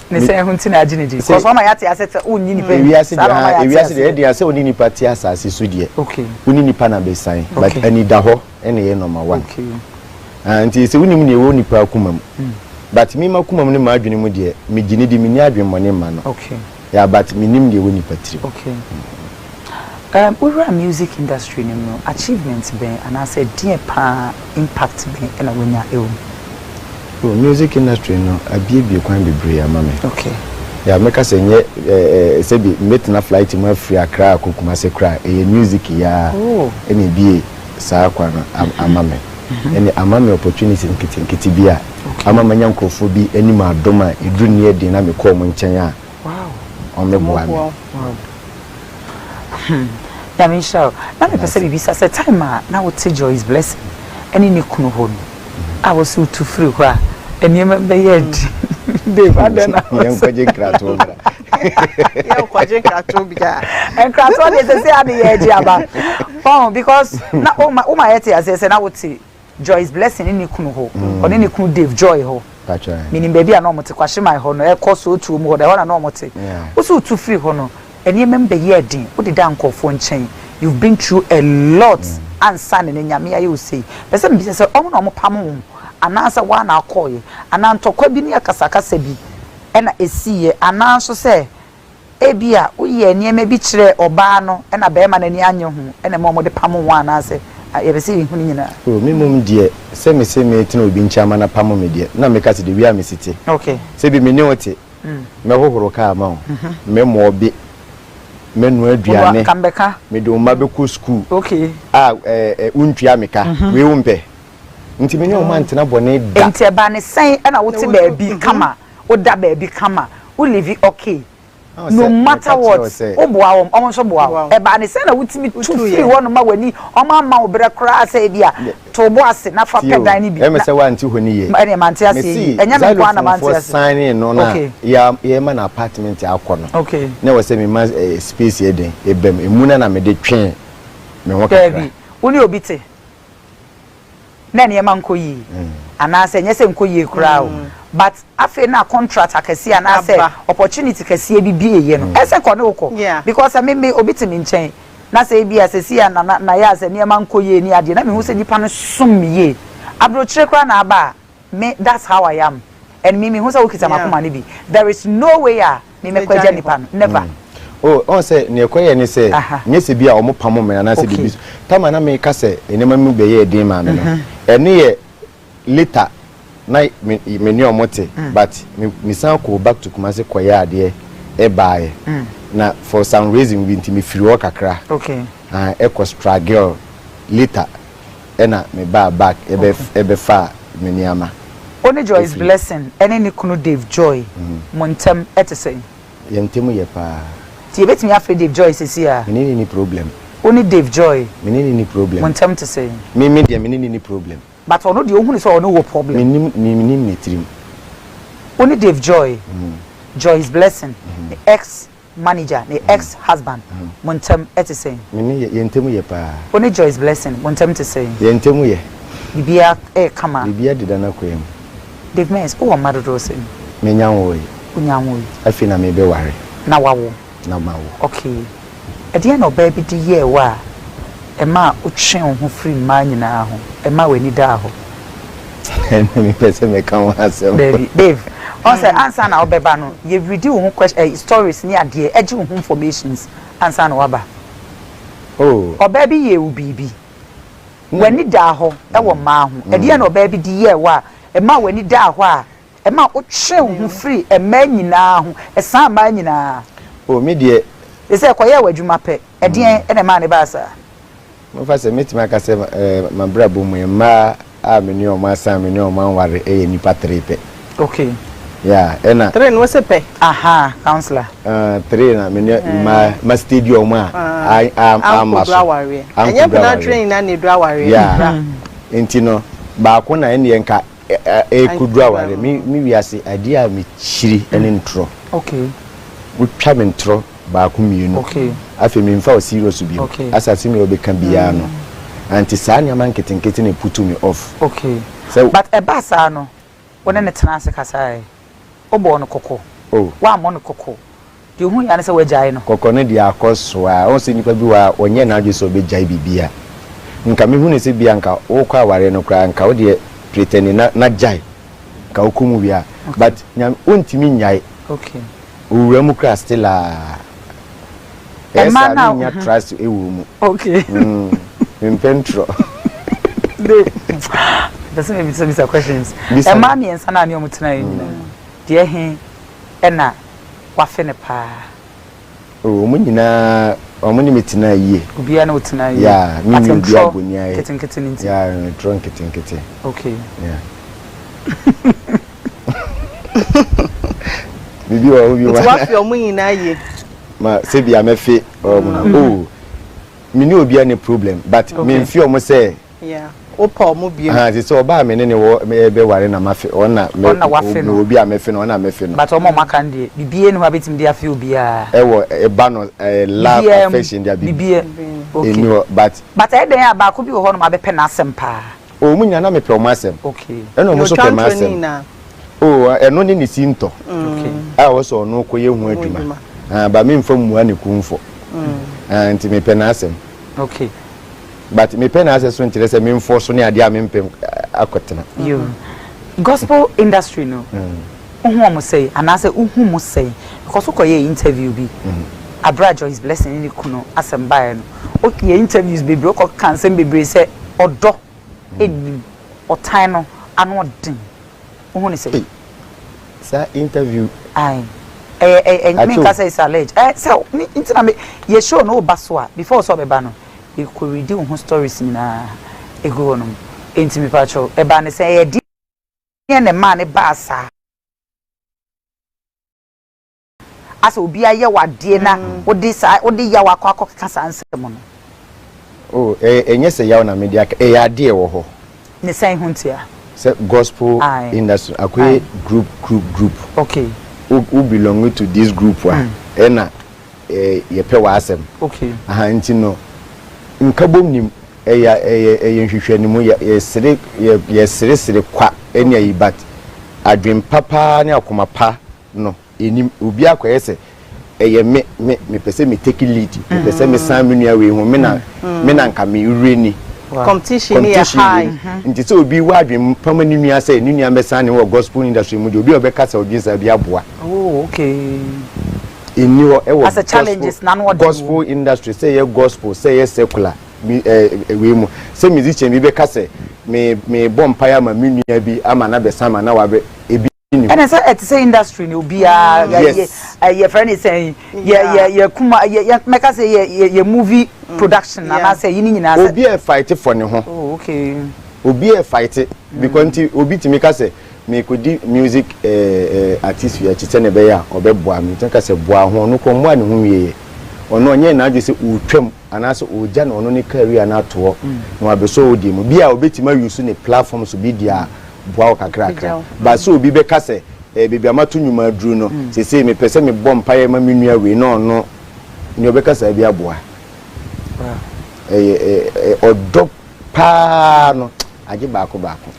Ne sɛ ɛho nti na agye ne di. Because wɔma yɛate ase sɛ wonnye nipa nni. Ewiase Saa deɛ na wɔma ha, yɛate ewiase deɛ aseɛ. ɛdeɛ sɛ wone nipa te asase so deɛ. Okay. Wone nipa na bɛsan. But Okay. anidahɔ ɛna ɛyɛ number one. Okay. Ah, nti sɛ wonim nea ɛwɔ nipa akoma mu. But me m'akoma mu ne m'adwene mu deɛ, megye ne di, menni adwemmɔne mma no. Okay. Yeah, but menim deɛ ɛwɔ nipa tirim. Okay. Wowura music industry no mu no, achievement bɛn anaasɛ deɛn paa impact bɛn na woanya wɔ mu? Oh, music industry no abiebie kwan bebree ama me. Okay. Yeah, mɛka sɛ nyɛ sɛbi mɛtena flight mu afiri Accra akɔ Kumasi koraa, ɛyɛ music yi ara Oh. ɛna ebie saa kwan no ama me. Ɛna ama me opportunity nketenkete bi a Okay. ama manya nkurɔfoɔ bi anim adom a ɛduru ne yɛ den na mekɔ wɔn nkyɛn a Wow. wɔmmɛboa me. Wow. Nyame nhyira wo. Na mepɛ sɛ bibisa sɛ time a na wote Joyce Blessing ɛne ne kunu hɔ no a wɔsɛ wotu firi hɔ a nneɛma bɛyɛ den. Dave, adɛn na Yɛnkɔgye nkratoɔ mmra. Yɛnkɔgye nkratoɔ biara. Nkratoɔ deɛ sɛ sɛ ade yɛ agye aba. Oh, because na woma woma yɛte aseɛ sɛ na wote Joyce Blessing ne ne kunu hɔ. Ɔne ne kunu Dave Joy hɔ. Patwa. Menim baabi a na ɔmo te Kwahyeman hɔ no ɛkɔ so otuo mu hɔ no ɛhɔ na na ɔmo te. Yeah. Wo sɛ wotu firi hɔ no nneɛma mu bɛyɛɛ den wode da nkurɔfoɔ nkyɛn you've been through a lot ansa ne ne Nyame ayɛ wo sei. Pɛ sɛ mebisa sɛ ɔmo na ɔmo pam wo anaasɛ woa na akɔɔyɛ anaa ntɔkwa bi ne akasakasa bi ɛna ɛsiiɛ anaa nso sɛ ebi a woyɛ nneɛma bi kyerɛ ɔbaa no ɛna bɛrima n'ani anye ho ɛna ma ɔmo de pam wo anaasɛ yɛpɛ sɛ yɛhu ne nyinaa. Oh, me mmom deɛ sɛ me se metena obi nkyɛn ama no apam me deɛ na meka sɛ de wia me si te. Okay. Sɛ bi me ne wo te, mɛhohoro kaa ma wo, mɛmoɔ bi, mɛnoa aduane, Kambɛka. mede wo mma bɛkɔ sukuu Okay. a wontua me ka, wei wompɛ. Nti me ne wo mma ntena bɔne da. Nti ɛbaa ne sɛn ɛna wote baabi kama, woda baabi kama, wo live okay. No matter what, woboa wɔn, ɔmo nso boa wo. Ɛbaa ne sɛn na wotumi tu firi hɔ nom a w'ani, ɔmo ama wo berɛ koraa sɛ ebi a to bo ase na fa pɛ dan no bi. Ɛmɛ sɛ wante hɔ ne yie. Ɛnneɛ mante aseɛ yie. Ɛnyɛ me nko ara na mante Xylophone ase. signing no na Okay. yɛma no apartment akɔ no. Okay. Na ɛwɔ sɛ mema space yɛ den ɛbam. Emu na na mede twee me ho kakra. Daabi, wo ne obi te na nneɛma nkɔ yie anaasɛ ɛnyɛ sɛ nkɔ yie koraa o but afei na contract akɛseɛ anaasɛ Aba. opportunity kɛseɛ bi bie yɛ no ɛsɛ kɔ ne wo kɔ Yeah. because me obi te me nkyɛn na sɛ ebi a sɛsi a na yɛ a sɛ nneɛma nkɔ yie ne adeɛ na mehu sɛ nipa no som me yie aburokyire koraa na aba a me, that's how I am and me mehu sɛ wokita m'akoma no bi, there is no way a me mɛkɔ agya nipa no, never. Oh, ɔn sɛ nea ɛkɔyɛ ne sɛ nyɛ sɛ bi a ɔmo pamo me anaasɛ biribi so tama na meka sɛ nneɛma mu bɛyɛ den maa me no, ɛne yɛ later na me ne ɔmo te, but me san kɔ back to Kumasi kɔyɛ adeɛ ɛbaeɛ. Na for some reason bi nti mefiri hɔ kakra. Ah, ɛkɔ struggle later, ɛna mebaa back ɛbɛ ɛbɛfa me nneɛma. Wo ne Joyce Blessing ɛne ne kunu Dave Joy mo ntɛm ɛte sɛn? Yɛn ntɛm yɛ paa. Nti yɛbɛtumi afrɛ Dave Joy sɛsi a? Me ne ne ni problem. Wo ne Dave Joy Me ne ne ni problem. mo ntɛm te sɛn? Me deɛ, me ne ne ni problem. But ɔno deɛ, ohunu sɛ ɔne wɔ problem. Menim ne tirim. Wo ne Dave Joy, Joyce Blessing ne ex manager, ne ex husband, mo ntɛm ɛte sɛn? Me ne yɛn ntɛm yɛ paa. Wo ne Joyce Blessing mo ntɛm te sɛn? Yɛn ntɛm yɛ. Biribiara ɛyɛ kama? Biribiara deda n'akwan mu. Dave Mens, wowɔ mma dodoɔ sɛn? Menya nwoe. Wonya nwoe. Afei na mebɛware. Na wawo? Na mawo. Okay. Ɛdeɛn na ɔbaa bi de yɛɛ wo a ɛmaa wotwee wo ho firi mmaa nyinaa ho, ɛmaa w'ani daa hɔ? Ɛna mepɛ sɛ meka ho asɛm. Dabi, Dave, ɔn sɛ ansa na wobɛba no, yɛredi wo ho question, eh, stories ne adeɛ, ɛgye wo ho informations ansa na woaba. Oh. Ɔbaa bi yɛɛ wo biribi, w'ani daa hɔ wɔ mmaa ho. Ɛdeɛn na ɔbaa bi de yɛɛ wo a ɛmaa w'ani daa hɔ a ɛmaa wotwee wo ho firi mmaa nyinaa ho, ɛsaa mmaa nyinaa? Oh, me deɛ. Te sɛ ɛkɔyɛɛ w'adwuma pɛ, ɛdeɛn na ɛmaa no baa saa? Momfa sɛ, mɛtumi aka sɛ m'abrabɔ mu, mmaa a me ne wɔn asan, me ne wɔn anware yɛ nnipa three pɛ. Okay. Yeah, ɛna. Three no, wose pɛ? Aha, councillor. Three na me ne mmaa, ma steady wɔn a, amma so. Ankɔduru awareɛ. Ɛnyɛ mpena three nyinaa na ɛduru awareɛ. Yeah, nti no, baako na ɛnneɛ nka ɛrekɔduru awareɛ. Me wiase, adeɛ a mekyiri ne ntorɔ. Okay. Wotwa me ntorɔ baako, mmienu, afei memfa wo serious bio. Asase mi a wobɛka biara no, anti saa nneɛma nketenkete na put me off. Okay. Sɛ But ɛbaa saa no, wo ne ne tena ase kasaeɛ, wobɔɔ no kɔkɔ? Oh. Woammɔ no kɔkɔ? Deɛ ohu yɛ ne sɛ woagyae no. Kɔkɔ no deɛ, akɔ so a ɔhu sɛ nnipa bi wɔ a ɔnyɛ n'adwene sɛ ɔbɛgyae biribi a nka mehu ne sɛ bia nka wokɔ awareɛ no koraa, nka wodeɛ pretend na gyae, nka wokɔ mu wie a, but nyame wontumi nnyae. Owura mu koraa, still a ɛyɛ Ɛma saa na menya trust ɛwɔ mu. Mempɛ ntorɔ. Pɛ sɛ mebisabisa questions. Bisa. Ɛmaa mmiɛnsa no a ne ɔmo tena yɛ nyinaa, deɛ he ɛna wafe ne paa? Oh, ɔmo nyinaa, ɔmo ne me tena yie. Obiara ne wo tena yie? Yeah, me But ni obi ntorɔ abɔni ayɛ. Nketenkete no nti? Yeah, ntorɔ nketenkete. Yeah. Biribi wɔ hɔ bi Nti wa wafe ɔmo nyinaa yie? Ma sɛbi a mɛfe ɔmo no, oh, me ne obiara ne problem, but memfe ɔmo sɛ Yeah, wopɛ ɔmo bio. Ah, te sɛ ɔbaa me ne ne wɔ bɛware na mafe ɔna me. Ɔna wafe no. Me obi a mɛfe no, ɔna mɛfe no. But ɔmo a ɔmo aka no deɛ, biribiara ni hɔ a bɛtumi de afe obiara? Ɛwɔ ɛba no love, Biribiara mu, affection deɛ, bibi biribiara ɛni hɔ, but But ɛyɛ dɛn a baako bi wɔ hɔ nom a bɛpɛ n'asɛm paa? Oh, ɔmo nyinaa na mepɛ ɔmo asɛm. Ɛna ɔmo Na nso otwa pɛ ntorɔ ne m'asɛm. nyinaa? Oh, ɛno ne ne si ntɔ a ɛwɔ sɛ ɔno kɔyɛ ho adwuma. Adwuma. Ah, ba memfa mmua ne kumfɔ. Ah, nti mepɛ n'asɛm. But mepɛ n'asɛm so nkyerɛ sɛ memfɔ so ne adeɛ a mempɛ akɔtena. Yo. Gospel industry no, wohu ɔmo sɛn anaasɛ wohu mo sɛn? Because wokɔyɛ interview bi abere a Joyce Blessing ne ne kunu asɛm baeɛ no, woyɛ interviews bebree, wokɔka nsɛm bebree sɛ ɔdɔ nnim, ɔtan no ano ɔden. Wohu ne sɛ? Hey, saa interview. Aye. Ɛyɛ ɛyɛ Akyɛw. Menka sɛ it's alleged. Ɛ sɛ me nti na me yɛ show no woba so a, before sɛ ɔbɛba no, yɛkɔ redi wo ho stories nyinaa egu hɔ nom. Enti mepa kyɛw, ɛbaa ne sɛ ɛyɛ deɛ na ɛmaa ne baa saa? Asɛ obi ayɛ wadeɛ na wode saa wode yaw akɔkeka saa nsɛm no? Oh, ɛnyɛ sɛ yaw na mede aka, ɛyɛ adeɛ wɔ hɔ. Ne sɛn ho ntia? Sɛ gospel industry akɔyɛ group, group, group. Wo belong to this group a, ɛna yɛpɛ w'asɛm. Aha, nti no nkabom nim, ɛyɛ nhwehwɛnimu, yɛsere, yɛseresere kwa ɛne ayi, but adwen papa ne akoma pa no ɛnim. Obi akɔyɛ sɛ ɛyɛ me mepɛ sɛ me take lead, mepɛ sɛ mesan me nua wei ho, me na nka me wure ni. Competition ni yɛ high. Nti sɛ obi wɔ adwen pama ne nua sɛ ne nua bɛsan ne wɔ gospel industry mu deɛ, obi a ɔbɛka sɛ ɔdwen saa bi aboa. Ɛnni hɔ ɛwɔ Asɛ challenges na no ɔde gospel industry, sɛ ɛyɛ gospel, sɛ ɛyɛ secular mi wei mu, sɛ musician bi bɛka sɛ me bɔ mpaeɛ ama me nua bi ama na bɛsan ma na wabɛ ebi. ni hɔ. Ɛna sɛ ɛte sɛ industry ni obiara yɛ yɛfrɛ ne sɛn, yɛ yɛ yɛ kuma yɛ yɛ mɛka sɛ yɛ movie production anaasɛ yi ne nyinaa sɛ Obi a fight for ne ho. Oh, okay. Obi a fight because nti obi tumi ka sɛ mekɔdi music artist fi akyi sɛ ne ɛbɛyɛ a ɔbɛboa me. Nti ka sɛ boa ho, ɔno kɔ mmoa ne ho wieɛ, ɔno ɔnyɛ n'adwe sɛ ɔretwam anaasɛ ɔregya na ɔno ne career no atoɔ na wabɛsɔ wo deɛ mu bi a ɔbɛtumi ayi ne platform so bi deɛ a boa wo kakrakra. Ba sɛ obi bɛka sɛ baabi a mato nnwuma aduru no, seesei mepɛ sɛ mebɔ mpaeɛ ma me nua wei na ɔno nea ɔbɛka saa bi aboa, ɛyɛ ɔdɔ paa no agye baako baako.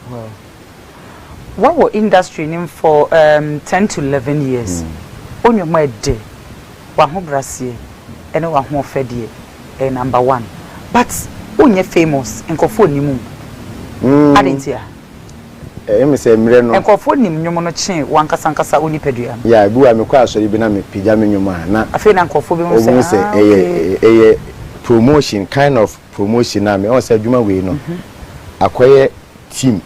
Wawɔ industry nim for 10 to 11 years. Onnwom ɛde wahobraseɛ ɛne wahoɔfɛ deɛ ɛyɛ number one, but wonyɛ famous, nkɔfoɔ nim wo ade nti a Ɛyɛ mi sɛ mmerɛ no nkɔfoɔ nim nnwom no kyee wankasa nkasa wo nipadua no. Ya, ebi wa mekɔ asɔre bi na mepagya me nnwom a na Afei na nkɔfoɔ bi hu sɛ ɔhu sɛ ah, ɛyɛ okay. Ɛyɛ promotion, kind of promotion a me ɔn sɛ adwuma wei no akɔyɛ team.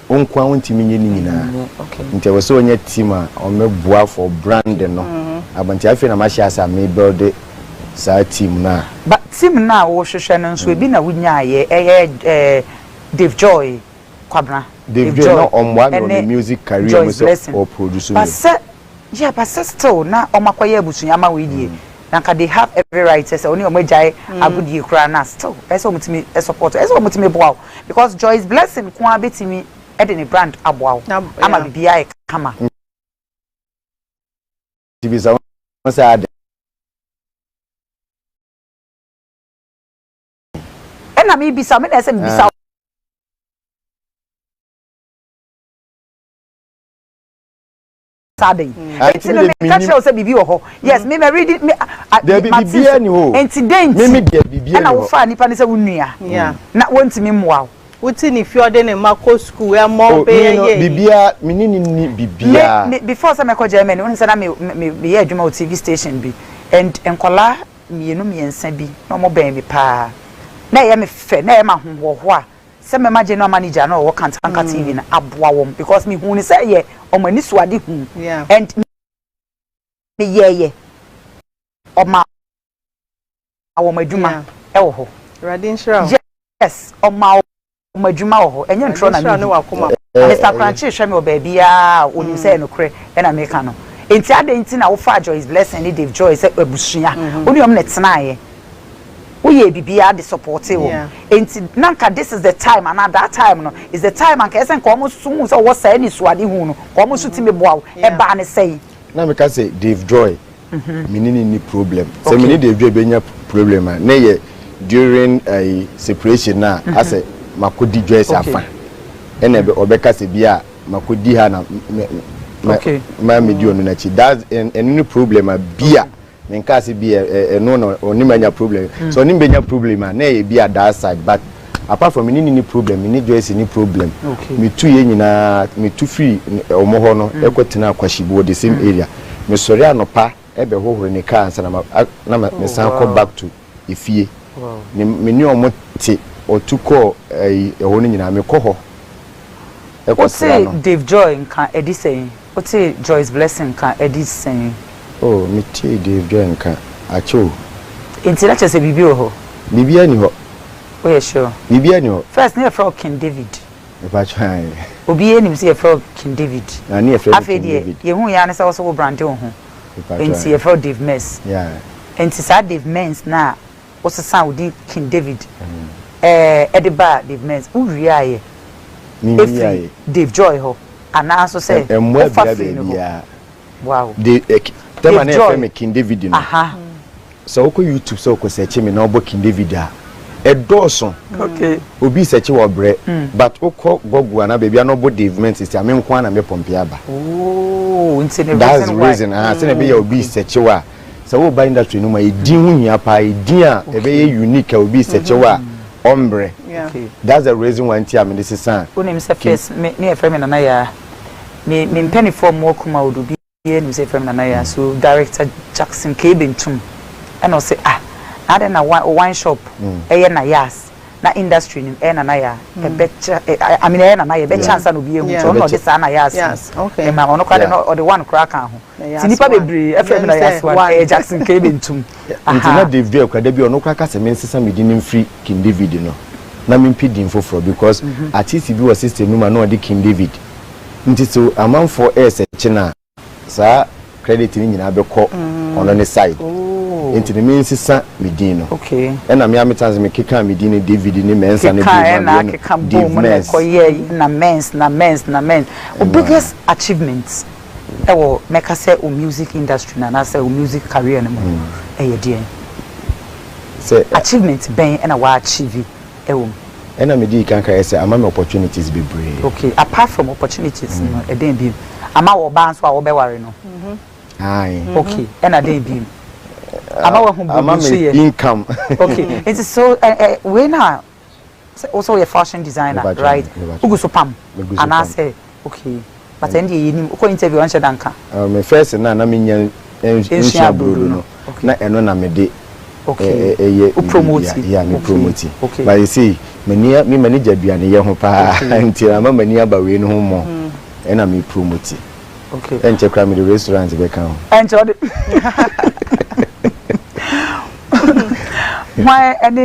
Wo nko a wontumi nyɛ ne nyinaa. Nti ɛwɔ sɛ ɔnyɛ team a ɔmɛboa for brand no aba. Nti afei na mahyɛ ase a mebuild saa team no a But team no a wɔhwehwɛ no nso, ebi na wonyaayɛ, ɛyɛ Dave Joy Kwabena. Dave Joy na ɔmmoa me wɔ me music career mu Joyce sɛ Blessing. ɔproduce me. But sɛ yeah, but sɛ still na ɔmo akɔyɛ abusua ama wei deɛ, na nka they have every right sɛ ɔne ɔmo agyae agodie koraa na still ɛsɛ ɔmo tumi support, ɛsɛ ɔmo tumi boa wo, because Joyce Blessing ko ara bɛtumi ɛde ne brand aboa wo ama biribiara ayɛ kama. Nti bisa wɔn sɛ ade Ɛna mebisa me na ɛsɛ mebisa saa de Ah, nti no nti me de meka menim- kyerɛ wo sɛ biribi wɔ hɔ. Yes, me ma read me Dabi, mate biribiara ni hɔ o. Nti den Me nti deɛ, biribiara ɛna ni hɔ. wofaa nipa ne sɛ wo nua na wɔntumi mmoa wo? Wote ne fie, ɔde ne mma kɔ sukuu, ɛmɔ Oh, me bɛyɛ no yɛ biribiara me ne ne ni biribiara. Me before sɛ mɛkɔ Germany, wonim sɛ na me me meyɛ adwuma wɔ TV station bi, and nkɔlaa mmienu mmiɛnsa bi na ɔmo bɛn me paa, na ɛyɛ me fɛ na ɛyɛ me ahohoɔhoa sɛ mɛma general manager na ɔwɔ Kantanka TV no aboa wɔn, because mehu ne sɛ ɛyɛ ɔmo ani so ade hu and meyɛɛyɛ ɔma wɔn adwuma ɛwɔ hɔ. Awurade nhyira wo. Yes, ɔma wɔn adwuma wɔ hɔ, ɛnyɛ ntorɔ na Awurade nhyira ne medi. wakoma. Mr Krankye hwɛ me wɔ baabiara a onim sɛ ɛnokorɛ ɛna meka no. Nti adɛn nti na wofaa Joyce Blessing ne Dave Joy sɛ abusua, wo ne ɔm na tenaeɛ, woyɛ biribiara de support wɔn? Nti na nka this is the time anaa that time no is the time anka ɛsɛ nka ɔmo so hu sɛ ɔwɔ saa anisoade hu no, nka ɔmo so tumi boa wo. Ɛbaa ne sɛn? Na meka sɛ Dave Joy, me ne ne ni problem. Sɛ me ne Dave Joy bɛnya problem a, ne yɛ during separation na asɛ makɔdi Joyce afa, ɛna ɔbɛka sɛ bi a makɔdi ha na ma medi ɔno n'akyi. That's ɛno ne problem a bi a menka sɛ bi ɛno na ɔne ma nya problem. Sɛ ɔne bɛnya problem a, na ɛyɛ bi a that side. But apart from me ne ne problem, me ne Joyce ni problem. Metu yɛ nyinaa, metu firi ɔmo hɔ no ɛkɔ tena Akwahyibu wɔ the same area. Mesɔre anɔpa ɛbɛhohoro ne car ansa na ma na ma mesan kɔ back to efie. Ne me ne ɔmo te, ɔtu kɔɔ ɛyi ɛhɔ no nyinaa mekɔ hɔ ɛkɔ sra no. Wote Dave Joy nka ɛdi sɛn? Wote Joyce Blessing nka ɛdi sɛn? Oh, metee Dave Joy nka akyɛ o. Nti na kyerɛ sɛ biribi wɔ hɔ? Biribiara ni hɔ. Woyɛ sure? Biribiara ni hɔ. First ne yɛfrɛ wo King David. Mepatwa ayi. Obiara nim sɛ yɛfrɛ wo King David. Na ne yɛfrɛ me Afei King deɛ David. yɛhu yɛ ne sɛ wo so wo brande wo ho. Mepatwa Nti ayi. yɛfrɛ wo Dave Mess. Nti saa Dave Mens na wosesa wo din King David ɛde baa Dave Mens, wowie ayɛ Menwie ɛfiri ayɛ. Dave Joy hɔ anaa so sɛ Ɛmmoa wofa bia firi ne hɔ? baabiara. Wow. De tɛma Dave na yɛfrɛ Joy. me King David no, sɛ wokɔ YouTube sɛ wokɔ search me na wobɔ King David a, ɛdɔɔso. Obi search wɔ brɛ, but wokɔ Google anaa baabi a na wobɔ Dave Mens a, me nko ara na mepɔmpe aba. Oh, nti ne That's reason the why. reason ah, sɛnea ɛbɛyɛ a obi search wo a, sɛ woba industry no mu a, ɛdin ho hia paa, ɛdin a ɛbɛyɛ unique a obi search wo a ɔmbrɛ. That's the reason why nti a mede sesa. Wonim sɛ first me ne yɛfrɛ me Nana Yaa. Me mpanifoɔ mmoa kuma odo bi nim sɛ yɛfrɛ me Nana Yaa. So Director Jackson K Bentum ɛna ɔsɛ, ah, na adɛn na wine shop ɛyɛ na Yaas? Na industry no ɛyɛ Nana Yaa ɛbɛkyɛ ɛ I mean ɛyɛ Nana Yaa ɛbɛkyɛ ansa na obi ehu nti ɔno na ɔde saa na Yaa ase ɛma ɔno koraa de no ɔde one koraa ka ho nti nipa bebree ɛfrɛ mi na Yaa one ɛyɛ Jackson K Bentum. Nti na Dave Joy koraa dabi ɔno koraa ka sɛ mensesa me din mfiri King David no na mempɛ din foforɔ because artist bi wɔ system no mu a na ɔde King David nti sɛ amanfoɔ ɛresɛkye no a saa credit no nyinaa bɛkɔ ɔno ne side nti no mensesa me din no ɛna me ara metena ase mekekaa me din no David ne Mensah no Kekaeɛ bio na ma meyɛ akeka no bɔɔ Dave mu na Mens. ɛkɔyɛɛ na Mens na Mens na Mens. Wo Ɛno ara. biggest achievement ɛwɔ mɛka sɛ wo music industry no anaasɛ wo music career no mu no ɛyɛ deɛn? Sɛ. Achievement bɛn ɛna wa achieve ɛwɔ mu? Ɛna medii kan kaeɛ sɛ ama me opportunities bebree. Okay, apart from opportunities no ɛdɛn bio? Ama wo ɔbaa nso a wobɛware no? Ae. Okay, ɛna dɛn bio? Ama wahu biribi Ama nso me yɛ? income. Okay, nti so ɛ ɛ wei no a sɛ wo sɛ woyɛ fashion designer Mepakyɛw, right? mepakyɛw. Wogu so pam? Megu so pam. Anaasɛ okay, but ɛno deɛ yɛnim, wokɔ interview a wonhyɛ da nka. Uh, me first no a na menya nsua brodo no, na ɛno na mede ɛyɛ biribiara, yeah, me promote. But seesei m'ani me m'ani gye aduaneyɛ ho paa nti ama m'ani aba wei no ho more, ɛna me promote. Ɛnkyɛ koraa mede restaurant bɛka ho. Ɛnkyɛ ɔde hwan ɛne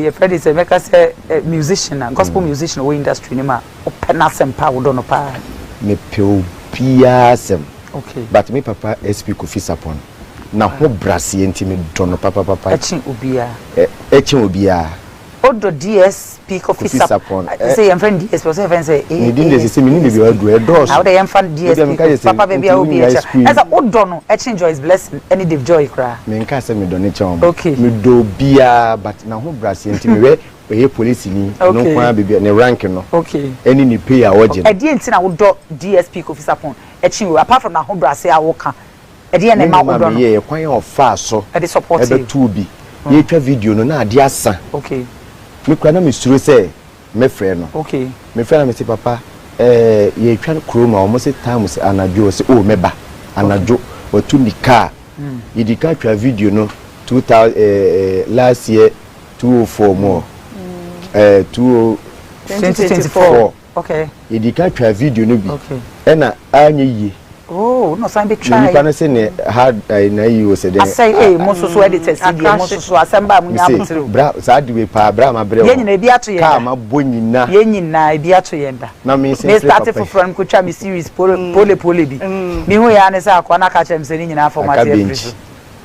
yɛfrɛ de sɛ mɛka sɛ musician a gospel musician wɔ industry no mu a wopɛ n'asɛm paa wodɔ no paa? Mepɛ obiara asɛm. But me papa SP Kofi Sarpong na ho braseɛ nti me dɔ no papapapa. Ɛkyen obiara. Ɛkyen obiara. O dɔ DSP Kofi Sarpong. Sɛ yɛn fɛ no DSP ɔsɛ yɛn fɛ no sɛ Ne din deɛ sese menim baabi a waduru ɛdɔɔso. Na wode yɛn fa no DSP papa baabi a obi ɛkyɛ. Ɛsɛ o dɔ no ɛkyen Joyce Blessing ɛne Dave Joy koraa. Me nka sɛ me dɔ no kyɛn wɔn. Me dɔ obiara but na ho braseɛ nti me hwɛ ɔyɛ polisini ɔno nko ara baabi a ne rank no ɛne ne pay a ɔgye no. Ɛdeɛn nti na wodɔ DSP Kofi Sarpong ɛkyen wei apart from n'ahobrɛase a woka ɛdeɛn na Ne ɛma nnwuma a wodɔ no? meyɛeɛ, kwan a ɔfaa so Ɛde support you. bɛtoo bi, yɛretwa video no na adeɛ asa. Me koraa na mesuro sɛ mɛfrɛ no. Mefrɛ no na mese papa eh, yɛretwa kurom a wɔse time sɛ anadwo, ɔse oh mɛba anadwo. Watu ne car. Yɛdii kan twaa video no 2000 eh, eh, last year 204 mu hɔ, eh, 2024. Okay. Yɛdii kan twaa video no bi. Okay. Ɛna anyɛ yie. Oh, na ɔsan bɛ try. Na nipa no se ne hard ɛɛ na ayi o sɛ dɛn. Asɛe ee mo soso editors yi deɛ mo soso asɛm ba a mo nya abotire o. Bra saa de wei paa bra ma brɛ o. Yɛn nyinaa ebi ato yɛn da. Kaa ma bɔ nyina. Yɛn nyinaa ebi ato yɛn da. Na me nse Me mfiri start papa yi. foforɔ no mekotwa me series pole pole pole bi. Me hu yɛ ara ne sɛ akoa no aka akyerɛ me sɛ ne nyinaa format Aka afiri bench. so.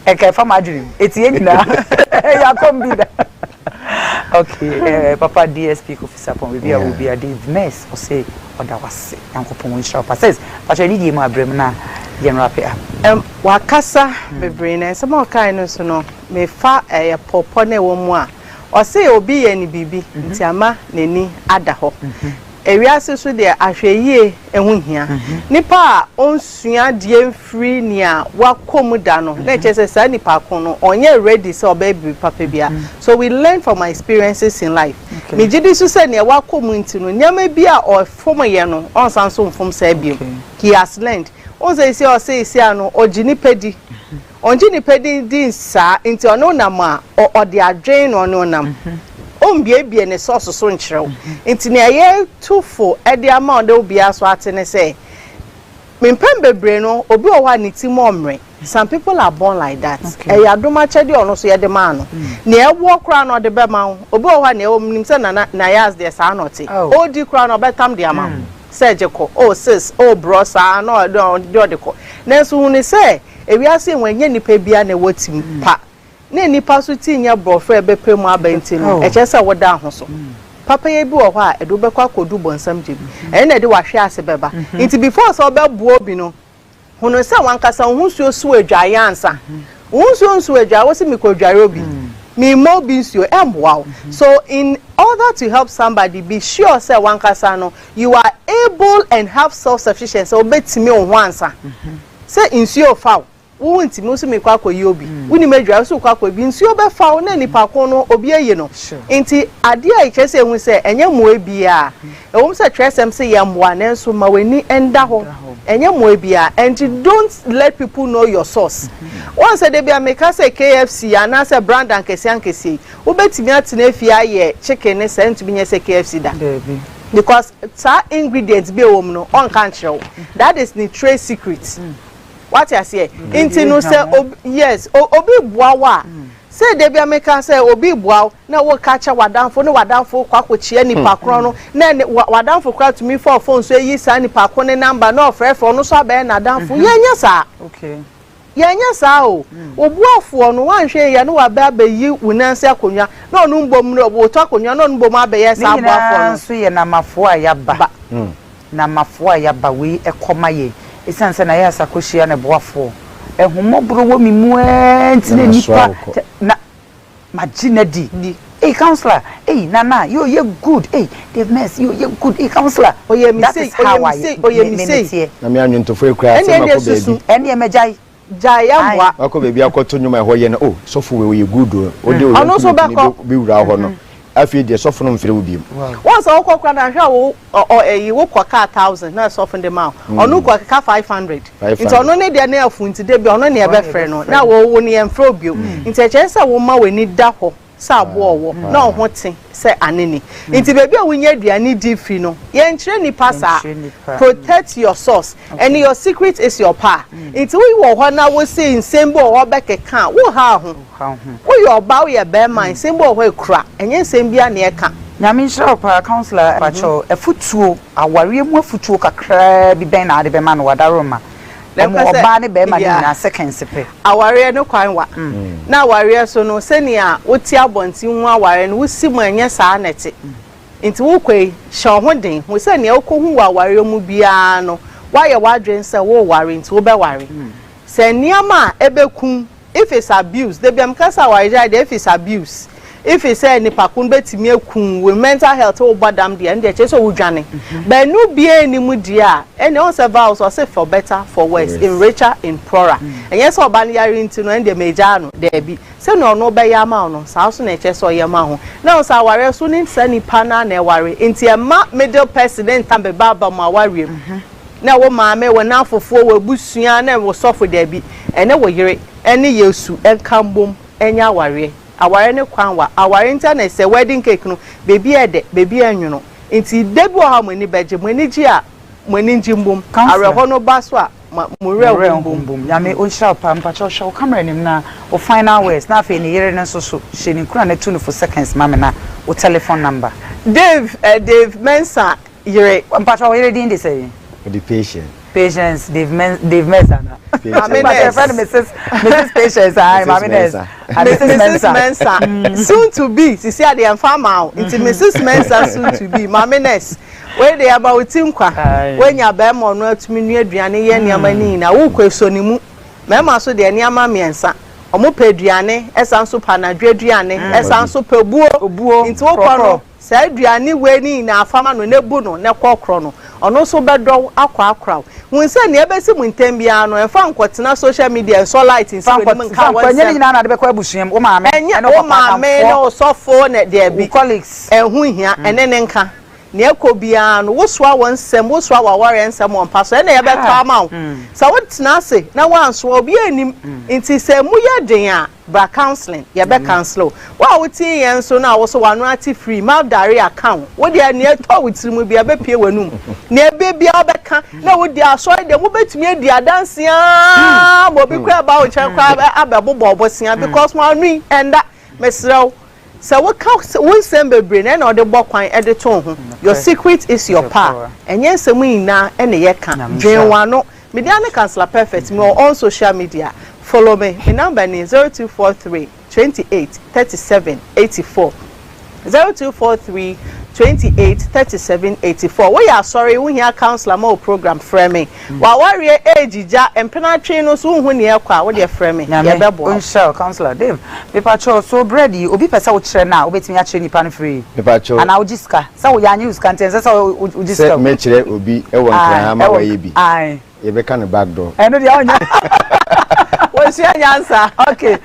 Ɛka ɛfa m'adwene mu. Eti yɛn nyinaa yɛakɔm bi da. Okay, eh, Papa DSP Kofi Sarpong, baabi a wɔ biara, Dave Mess, ɔse ɔda wase. Nyankopɔn nhyira wo pa. Sis, pakyɛ ne die mu abrɛ mu na yɛn wrap it up. Um, wakasa bebree na nsɛm a ɔkae no nso no, mefa ɛyɛ pɔpɔ na ɛwɔ mu a, ɔse obi yɛ ne biribi nti ama n'ani ada hɔ. Ewiase so deɛ ahwɛyie ho hia. Nipa a ɔnsua adeɛ mfiri nea wakɔ mu da no, na ɛkyerɛ sɛ saa nipa ko no ɔnyɛ ready sɛ ɔbɛyɛ biribi papa biara. So we learn from our experiences in life. Megye di nso sɛ nea wakɔ mu nti no, nneɛma bi a ɔfomyɛ no, ɔnsan nso mfom saa bio. He has learned. Wohu sɛ seesei ɔse seesei ano ɔgye nipa di. Ɔngye nipa din di saa nti ɔne wo nam a, ɔde adwen na ɔne wo nam. Ɔmbiebie ne sɔɔso so nkyerɛ wo. Nti nea yɛtu fo de ama wo na obiara so ate ne sɛ, mpɛn bebree no, obi wɔ hɔ a ne ti mu ɔmmere. Some people are born like that. Ɛyɛ adom akyɛdeɛ a ɔno nso yɛde maa no. Nea ɛwɔ koraa no ɔde bɛma wo. Obi wɔ hɔ a nea ɛwɔ, menim sɛ Nana Nayaz deɛ saa na ɔte. Ɔredi koraa no ɔbɛtam de ama wo sɛ gye kɔ. Oh sis, oh bro saa na ɔde ɔde kɔ. Nanso hu no sɛ, Ewiase yi mu ɛnyɛ nnipa biara na ɛwɔ ti pa, na nnipa nso ti nyɛ borɔfo a ɛbɛpɛ mu aba nti no, ɛkyerɛ sɛ woda ho so. Papayɛ bi wɔ hɔ a, ɛde wo bɛkɔ akɔdu bɔnsam gya mu. Ɛno na ɛde w'ahwease bɛba. Nti before sɛ wobɛboa obi no, hunu sɛ w'ankasa wo ho nsuo so adwaeɛ ansa. Wo ho nsuo nso adwaeɛ, wose mekɔdware obi, memmɔ obi nsuo, ɛmmoa wo. So in order to help somebody, be sure sɛ w'ankasa no, you are able and have self-sufficient sɛ wobɛtumi wo ho ansa. Sɛ nsuo refa wo, Wo ntumi, wo so mekɔ akɔyi obi. Wonim adwira, wo so wokɔ akɔyi bi. Nsuo bɛfa wo na nipa ko no obi ayi no. Nti adeɛ a ɛkyerɛ sɛ ehu sɛ ɛnyɛ mmoa biara. Ɛwom sɛ twerɛsɛm se yɛ mmoa nanso ma w'ani nda hɔ. Ɛnyɛ mmoa biara. And don't let people know your source. Wɔn sɛ da bi a meka sɛ KFC anaasɛ brand ankɛseɛ ankɛseɛ yi, wobɛtumi atena fie ayɛ chicken ne saa ntumi nyɛ sɛ KFC da. Because saa ingredient bi a ɛwɔ mu no ɔnka nkyerɛ wo. That is ne trade secret. Wate aseɛ? Nti no sɛ obi yes obi boa wo a sɛ da bi a meka sɛ obi boa wo na woka kyɛ w'adamfo ne w'adamfo kɔ akɔkyia nipa korɔ no na ne w'adamfo koraa tumi fa phone so eyi saa nipa ko ne number na ɔfrɛfrɛ ɔno nso abɛyɛ n'adamfo. Yɛnyɛ saa. Yɛnyɛ saa o. Wo boafoɔ no woanhwɛ yie a na waba abɛyi wo nan ase akonnwa na ɔno mbom no wotɔ akonnwa na ɔno mbom abɛyɛ Ne saa boafoɔ nyinaa no. nso yɛ namafoɔ a yɛaba. Na mafoɔ a yɛaba wei kɔ ma yɛn, ɛsiane sɛ na yɛ asakohyia ne boafoɔ. Ahummɔborɔ wɔ me mu aa nti na nnipa na magye no adi. Ei councillor, ei Nana, yo yɛ good, ei Dave Mess, yo yɛ good, ei councillor. Ɔyɛ me That sei, is how ɔyɛ me I sei, ɔyɛ me me me sei. meteɛ. Na me anwontofoɔ yi koraa sɛ Ɛnneɛ makɔ deɛ susu. baabi. Ɛnneɛ mɛgyae. Gyae yɛmmoa. Wakɔ baabi akɔto nnwom a ɛhɔ yɛ no, oh sɔfo wei ɔyɛ good o, wode wo Ɔno yɔnko nso mutuni bɛkɔ. bɛwura hɔ no, afei deɛ sɔfo no mfrɛ wo biom. Wɔn sɛ wokɔ koraa na hwɛ a wo ɔ ɔ ɛyi wokɔ kaa thousand na sɔfo de ma wo, ɔno kɔ keka 500 500. nti ɔno ne deɛ no afu nti da bi ɔno ne yɛbɛfrɛ no na wo wo no yɛmfrɛ wo bio nti ɛkyerɛ sɛ woma w'ani da hɔ sɛ aboa ɔwɔ na wo ho te sɛ anene nti baabi a wonya aduane di fi no yɛnkyerɛ nipa saa. Protect your source and your secret is your power. Nti wo wɔ hɔ na wo se nsɛm bi wɔ hɔ bɛkeka a, wo ha ho. Wo yɛ ɔbaa, wo yɛ bɛɛma, nsɛm bi wɔ hɔ ekura, ɛnyɛ nsɛm biara na yɛka. Nyame nhyira wo paa councilor mpakyɛw afutuo awareɛ mu afutuo kakraa bi bɛn na wode bɛma no wadaroma ɔmo ɔbaa ne bɛɛma no nyinaa seconds pɛ. Awareɛ no kwan wa na awareɛ so no sɛnea wote abɔnten hu awareɛ no wosi mu a ɛnyɛ saa na ɛte. Nti wokɔ yi, hyɛ wo ho den. Hu sɛ nea wokɔhu wɔ awareɛ mu biara no, woayɛ w'adwene sɛ woreware nti wobɛware. Sɛ nneɛma a ɛbɛku wo, if it's abuse, da biara meka sɛ awaregyaeɛ deɛ if it's abuse, if it's sɛ nipa ko no bɛtumi aku wo, wo mental health wobɔ dam deɛ, ɛno deɛ kyerɛ sɛ wodwane. But ɛno biara nni mu deɛ a, ɛnneɛ wohu sɛ vows ɔse for better, for worse, in richer, in poorer. Ɛnyɛ sɛ ɔba no yare nti no ɛndeɛ megyaa no, daabi. Sɛnea ɔno bɛyɛ ama wo no, saa nso na ɛkyerɛ sɛ ɔyɛ ma ho. Na ɛwɔ sɛ awareɛ so ne saa nipa no ara na ɛware. Nti ɛmma middle person no nta bɛba aba mo awareɛ mu. Na wo maame, wo nnamfofoɔ, w'abusua ne wo sɔfo, daabi. Ɛne wo yere ne Yesu nka mbom nyɛ awareɛ. Awareɛ ne kwan wa. Awareɛ nti ara na ɛsɛ wedding cake no, baabi a ɛdɛ, baabi a ɛnwono. Nti da bi wɔ hɔ a mo ani bɛgye. Mo ani gye a, mo ani ngye mbom. Awerɛhɔ no ba so a, Ma mo werɛ ho mbom. Nyame onhyira wo paa mpakyɛw hwɛ wo camera anim na wo final words na afei ne yere no nso so hyɛ ne nkuran na tu no fo seconds ma me na wo telephone number. Dave eh Dave Mensah yere. Mpakyɛw wo yere din de sɛn? Ɔde Patience. Patience Dave Men Dave Mensah na. Maame Nurse. Yɛfrɛ no Mrs Mrs Patience ayi Maame Nurse. Mrs Mensah. Mensah soon to be sisi adeɛ nfa ama wo nti Mrs Mensah soon to be Maame Nurse. Wei deɛ ɛma wo ti nkwa. Woanya barima ɔno atumi nua aduane yɛ nneɛma ne nyinaa. Wokɔ esɔ ne mu. Mmarima nso deɛ nneɛma mmiɛnsa. Wɔn pɛ aduane, ɛsan nso pɛ anadwo aduane, ɛsan nso pɛ buo. Nti wokɔ no, saa aduane wei ne nyinaa fa ma no na bu no na kɔ korɔ no. Ɔno nso bɛdɔ wo akɔ akora wo. Hu sɛ nea ɛbɛsi mo ntam biara no, ɛmfa nkɔtena social media nsɔ light nsi w'anim nka wo nsɛm. Ɛnyɛ ne nyinaa na ade bɛkɔ abusua mu. Wo maame ne wo papa, adamfoɔ. Ɛnyɛ wo maame ne wo sɔfo ne daabi. Wo colleagues. Ɛho nhia. Ɛne ne nka. Nea ɛkɔ biara no, wosoa wo nsɛm, wosoa w'awareɛ nsɛm wɔ mpa so, ɛnna yɛbɛtɔ ama wo. Sɛ wotena ase na woansoa, obiara nnim. Nti sɛ emu yɛ den a, bra counseling, yɛbɛ counsel wo. Wo a wotie yɛn nso no a wo nso w'ano ate firi, mouth diarrhea ka wo, wo deɛ nea ɛtɔ wo tiri mu biara ɛbɛpue w'anum. Nea ɛbɛ biara wobɛka, na wo deɛ asɔre deɛ mobɛtumi adi adanseɛ ara ma obi koraa ba wo nkyɛn koraa abɛbobɔ wo bosea because w'ano yi ɛnda. Mesrɛ wo, Sɛ woka wo nsɛm bebree na ɛna ɔde bɔ kwan de to wo ho. Your secret is your power. Ɛnyɛ nsɛm nyinaa na yɛka. Dwen w'ano. Me din ane Councillor Perfect. Me wɔ on social media. Follow me. Me number ni 0243 28 37 84. 0243 28 37 84. Woyɛ asɔre, wohia councillor ma wo program, frɛ me. W'awareɛ ɛregyigya, mpena twe no so wonhu nea ɛkɔ a, wodeɛ frɛ me, Nyame yɛbɛboa wo. ɔnhyira wo councillor Dave mepakyɛw so bread yi obi pɛ sɛ wokyerɛ no a wobɛtumi akyerɛ nipa no free Mepakyɛw. anaa wogye sika sɛ wo yɛanye wo sika nti ɛnsɛ sɛ wogye Sɛ sika o. mɛkyerɛ obi wɔ Nkran Ae ha ma ɛwɔ wayɛ bi ae. yɛbɛka no back door. Ɛno deɛ ɔnyɛ. Wo Yɛsua nyansa. Okay,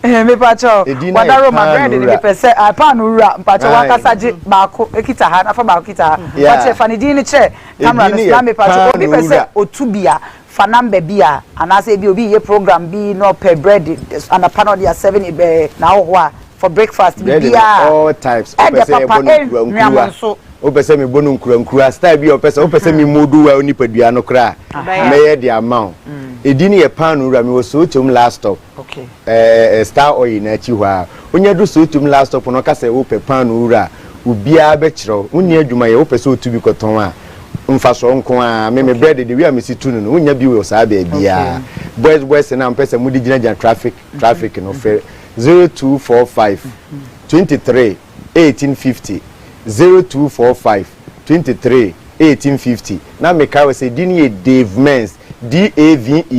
mepakyɛw, wadaro ma bread no mepɛ sɛ ah, paano wura, mpakyɛw, wankasa gye baako ekita ha nafa baako kita ha. Wakyerɛ, fa ne din no kyerɛ camera no so na mepakyɛw, obi pɛ sɛ otu bi a, fa number bi a, anaasɛ ebi obi yɛ program bi na ɔpɛ bread anapa na ɔde asɛbe ne bɛɛ n'ahoho a for breakfast bibiara. All types. Ɛdɛ papa, ɛnhwam nso. Wopɛ sɛ mebɔ no nkurankura style bi a wopɛ sɛ, wopɛ sɛ memodu wa nipadua no koraa, mɛyɛ de ama wo. Ɛdi no yɛ paano wura. Mewɔ Sootom last stop, Star Oil n'akyi hɔ a. Wonya du Sootom last stop no, ɔka sɛ wopɛ paano wura a, obiara bɛkyerɛ wo. Wonni adwuma yɛ, wopɛ sɛ wotu bi kɔtɔn a, mfasoɔ nko a me bread de wi a mesi tu no, wonya bi wɔ saa baabiara. Boys boys na mpɛ sɛ mode gyinagyina traffic no, frɛ 0245 23 1850, 0245 23 1850. Na meka wɔ sɛ din yɛ Dave Mens, Davemens.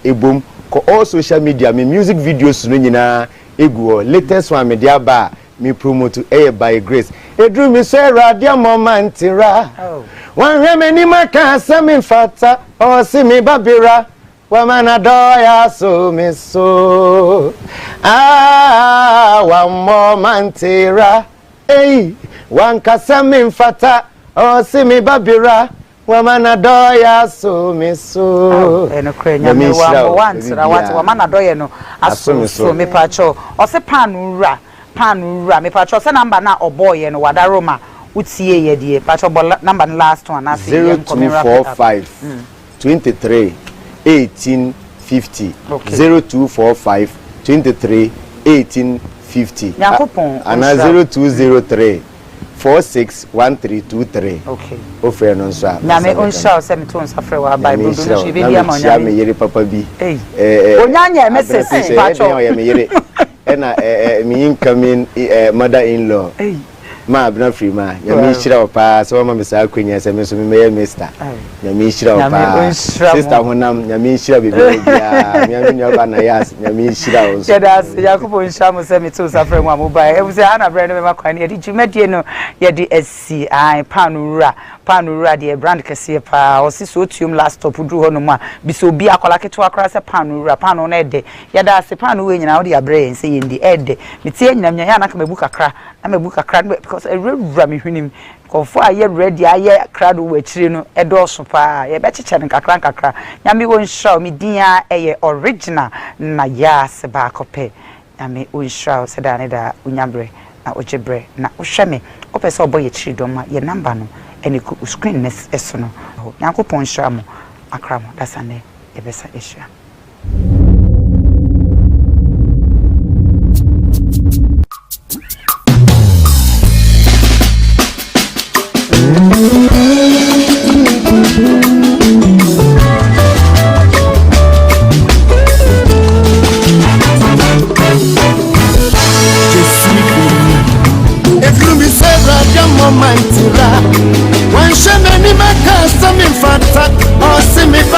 Ebom kɔ all social media, me music videos no nyinaa egu hɔ. Latest one mede aba a me promote ɛyɛ By Grace. Eduru mi so, Awurade amɔ ntira wɔnhwɛ m'anim aka asɛm mfata, ɔse me ba bera wama n'adɔyɛ aso me so. Ah, wammɔ mantera ei, wankasa me mfata, ɔse me ba bera wama n'adɔyɛ aso me so. Ɛnokorɛ, Nyame wammɔ wantera wate, wama n'adɔyɛ no aso me so. Mepakyɛw, ɔse paano wura, paano wura. Mepakyɛw, sɛ number no a ɔbɔɔyɛ no, wadaro ma wotie yɛ deɛ, pakyɛw, bɔ number no last one anaasɛ 0245 23 1850, 0245 23 1850. Nyankopɔn. Ana 0203 461323. Wofrɛ no nso a. Nyame ɔnhyira wo sɛ meto nsa frɛ wɔ aba brodo no so yɛbɛdi ama. Onyame me yere papa bi. Onyanyɛ Mrs. Pakyɛw, ɔyɛ me yere, ɛna me incoming mother in law ma Abena firi ma. Nyame nhyira wo paa sɛ wama me saa akwanya sɛ me nso memɛyɛ mister. Nyame nhyira wo paa, sister honam. Nyame nhyira biribi biara. Mea me nuaba na yɛ, Nyame nhyira wo nso. Yɛda ase. Nyankopɔn nhyira mo sɛ meto nsa frɛ mu a mobaeɛ. Ɛmu sɛ ana berɛ no bɛma kwan no, yɛde dwumadie no yɛde asi ae. Paano wura, paano wura deɛ, brand kɛseɛ paa. Ɔse sɛ otuom last stop duru hɔ nom a, bisa obi akwadaa ketewa koraa sɛ paano wura, paano no ɛdɛ. Yɛda ase. Paano wei nyinaa wode abrɛ yɛn sɛ yɛndi, ɛdɛ. Metie nyinam nya yɛ anaka mabu kakra na mabu kakra because ɛwurawura me hwenem. Nkurɔfoɔ a yɛ ready ayɛ krado wɔ akyire no ɛdɔɔso paa. Yɛbɛkyekyɛ no nkakra nkakra. Nyame wɔ nhyira wo. Me din a ɛyɛ Original na yɛase baako pɛ. Nyame ɔnhyira wo sɛ daa ne daa wonya berɛ na wogye berɛ na wohwɛ me. Wopɛ sɛ ɔbɔ yɛ kyiri dɔm a, yɛ number no ɛne gu screen ne so no. Nyankopɔn nhyira mo akra mo dasa nnɛ yɛbɛsa ahyia. Efuru mi sɛ Awurade amɔ mantira wanhyɛ m'anim aka sɛ memfata, ɔse me ba.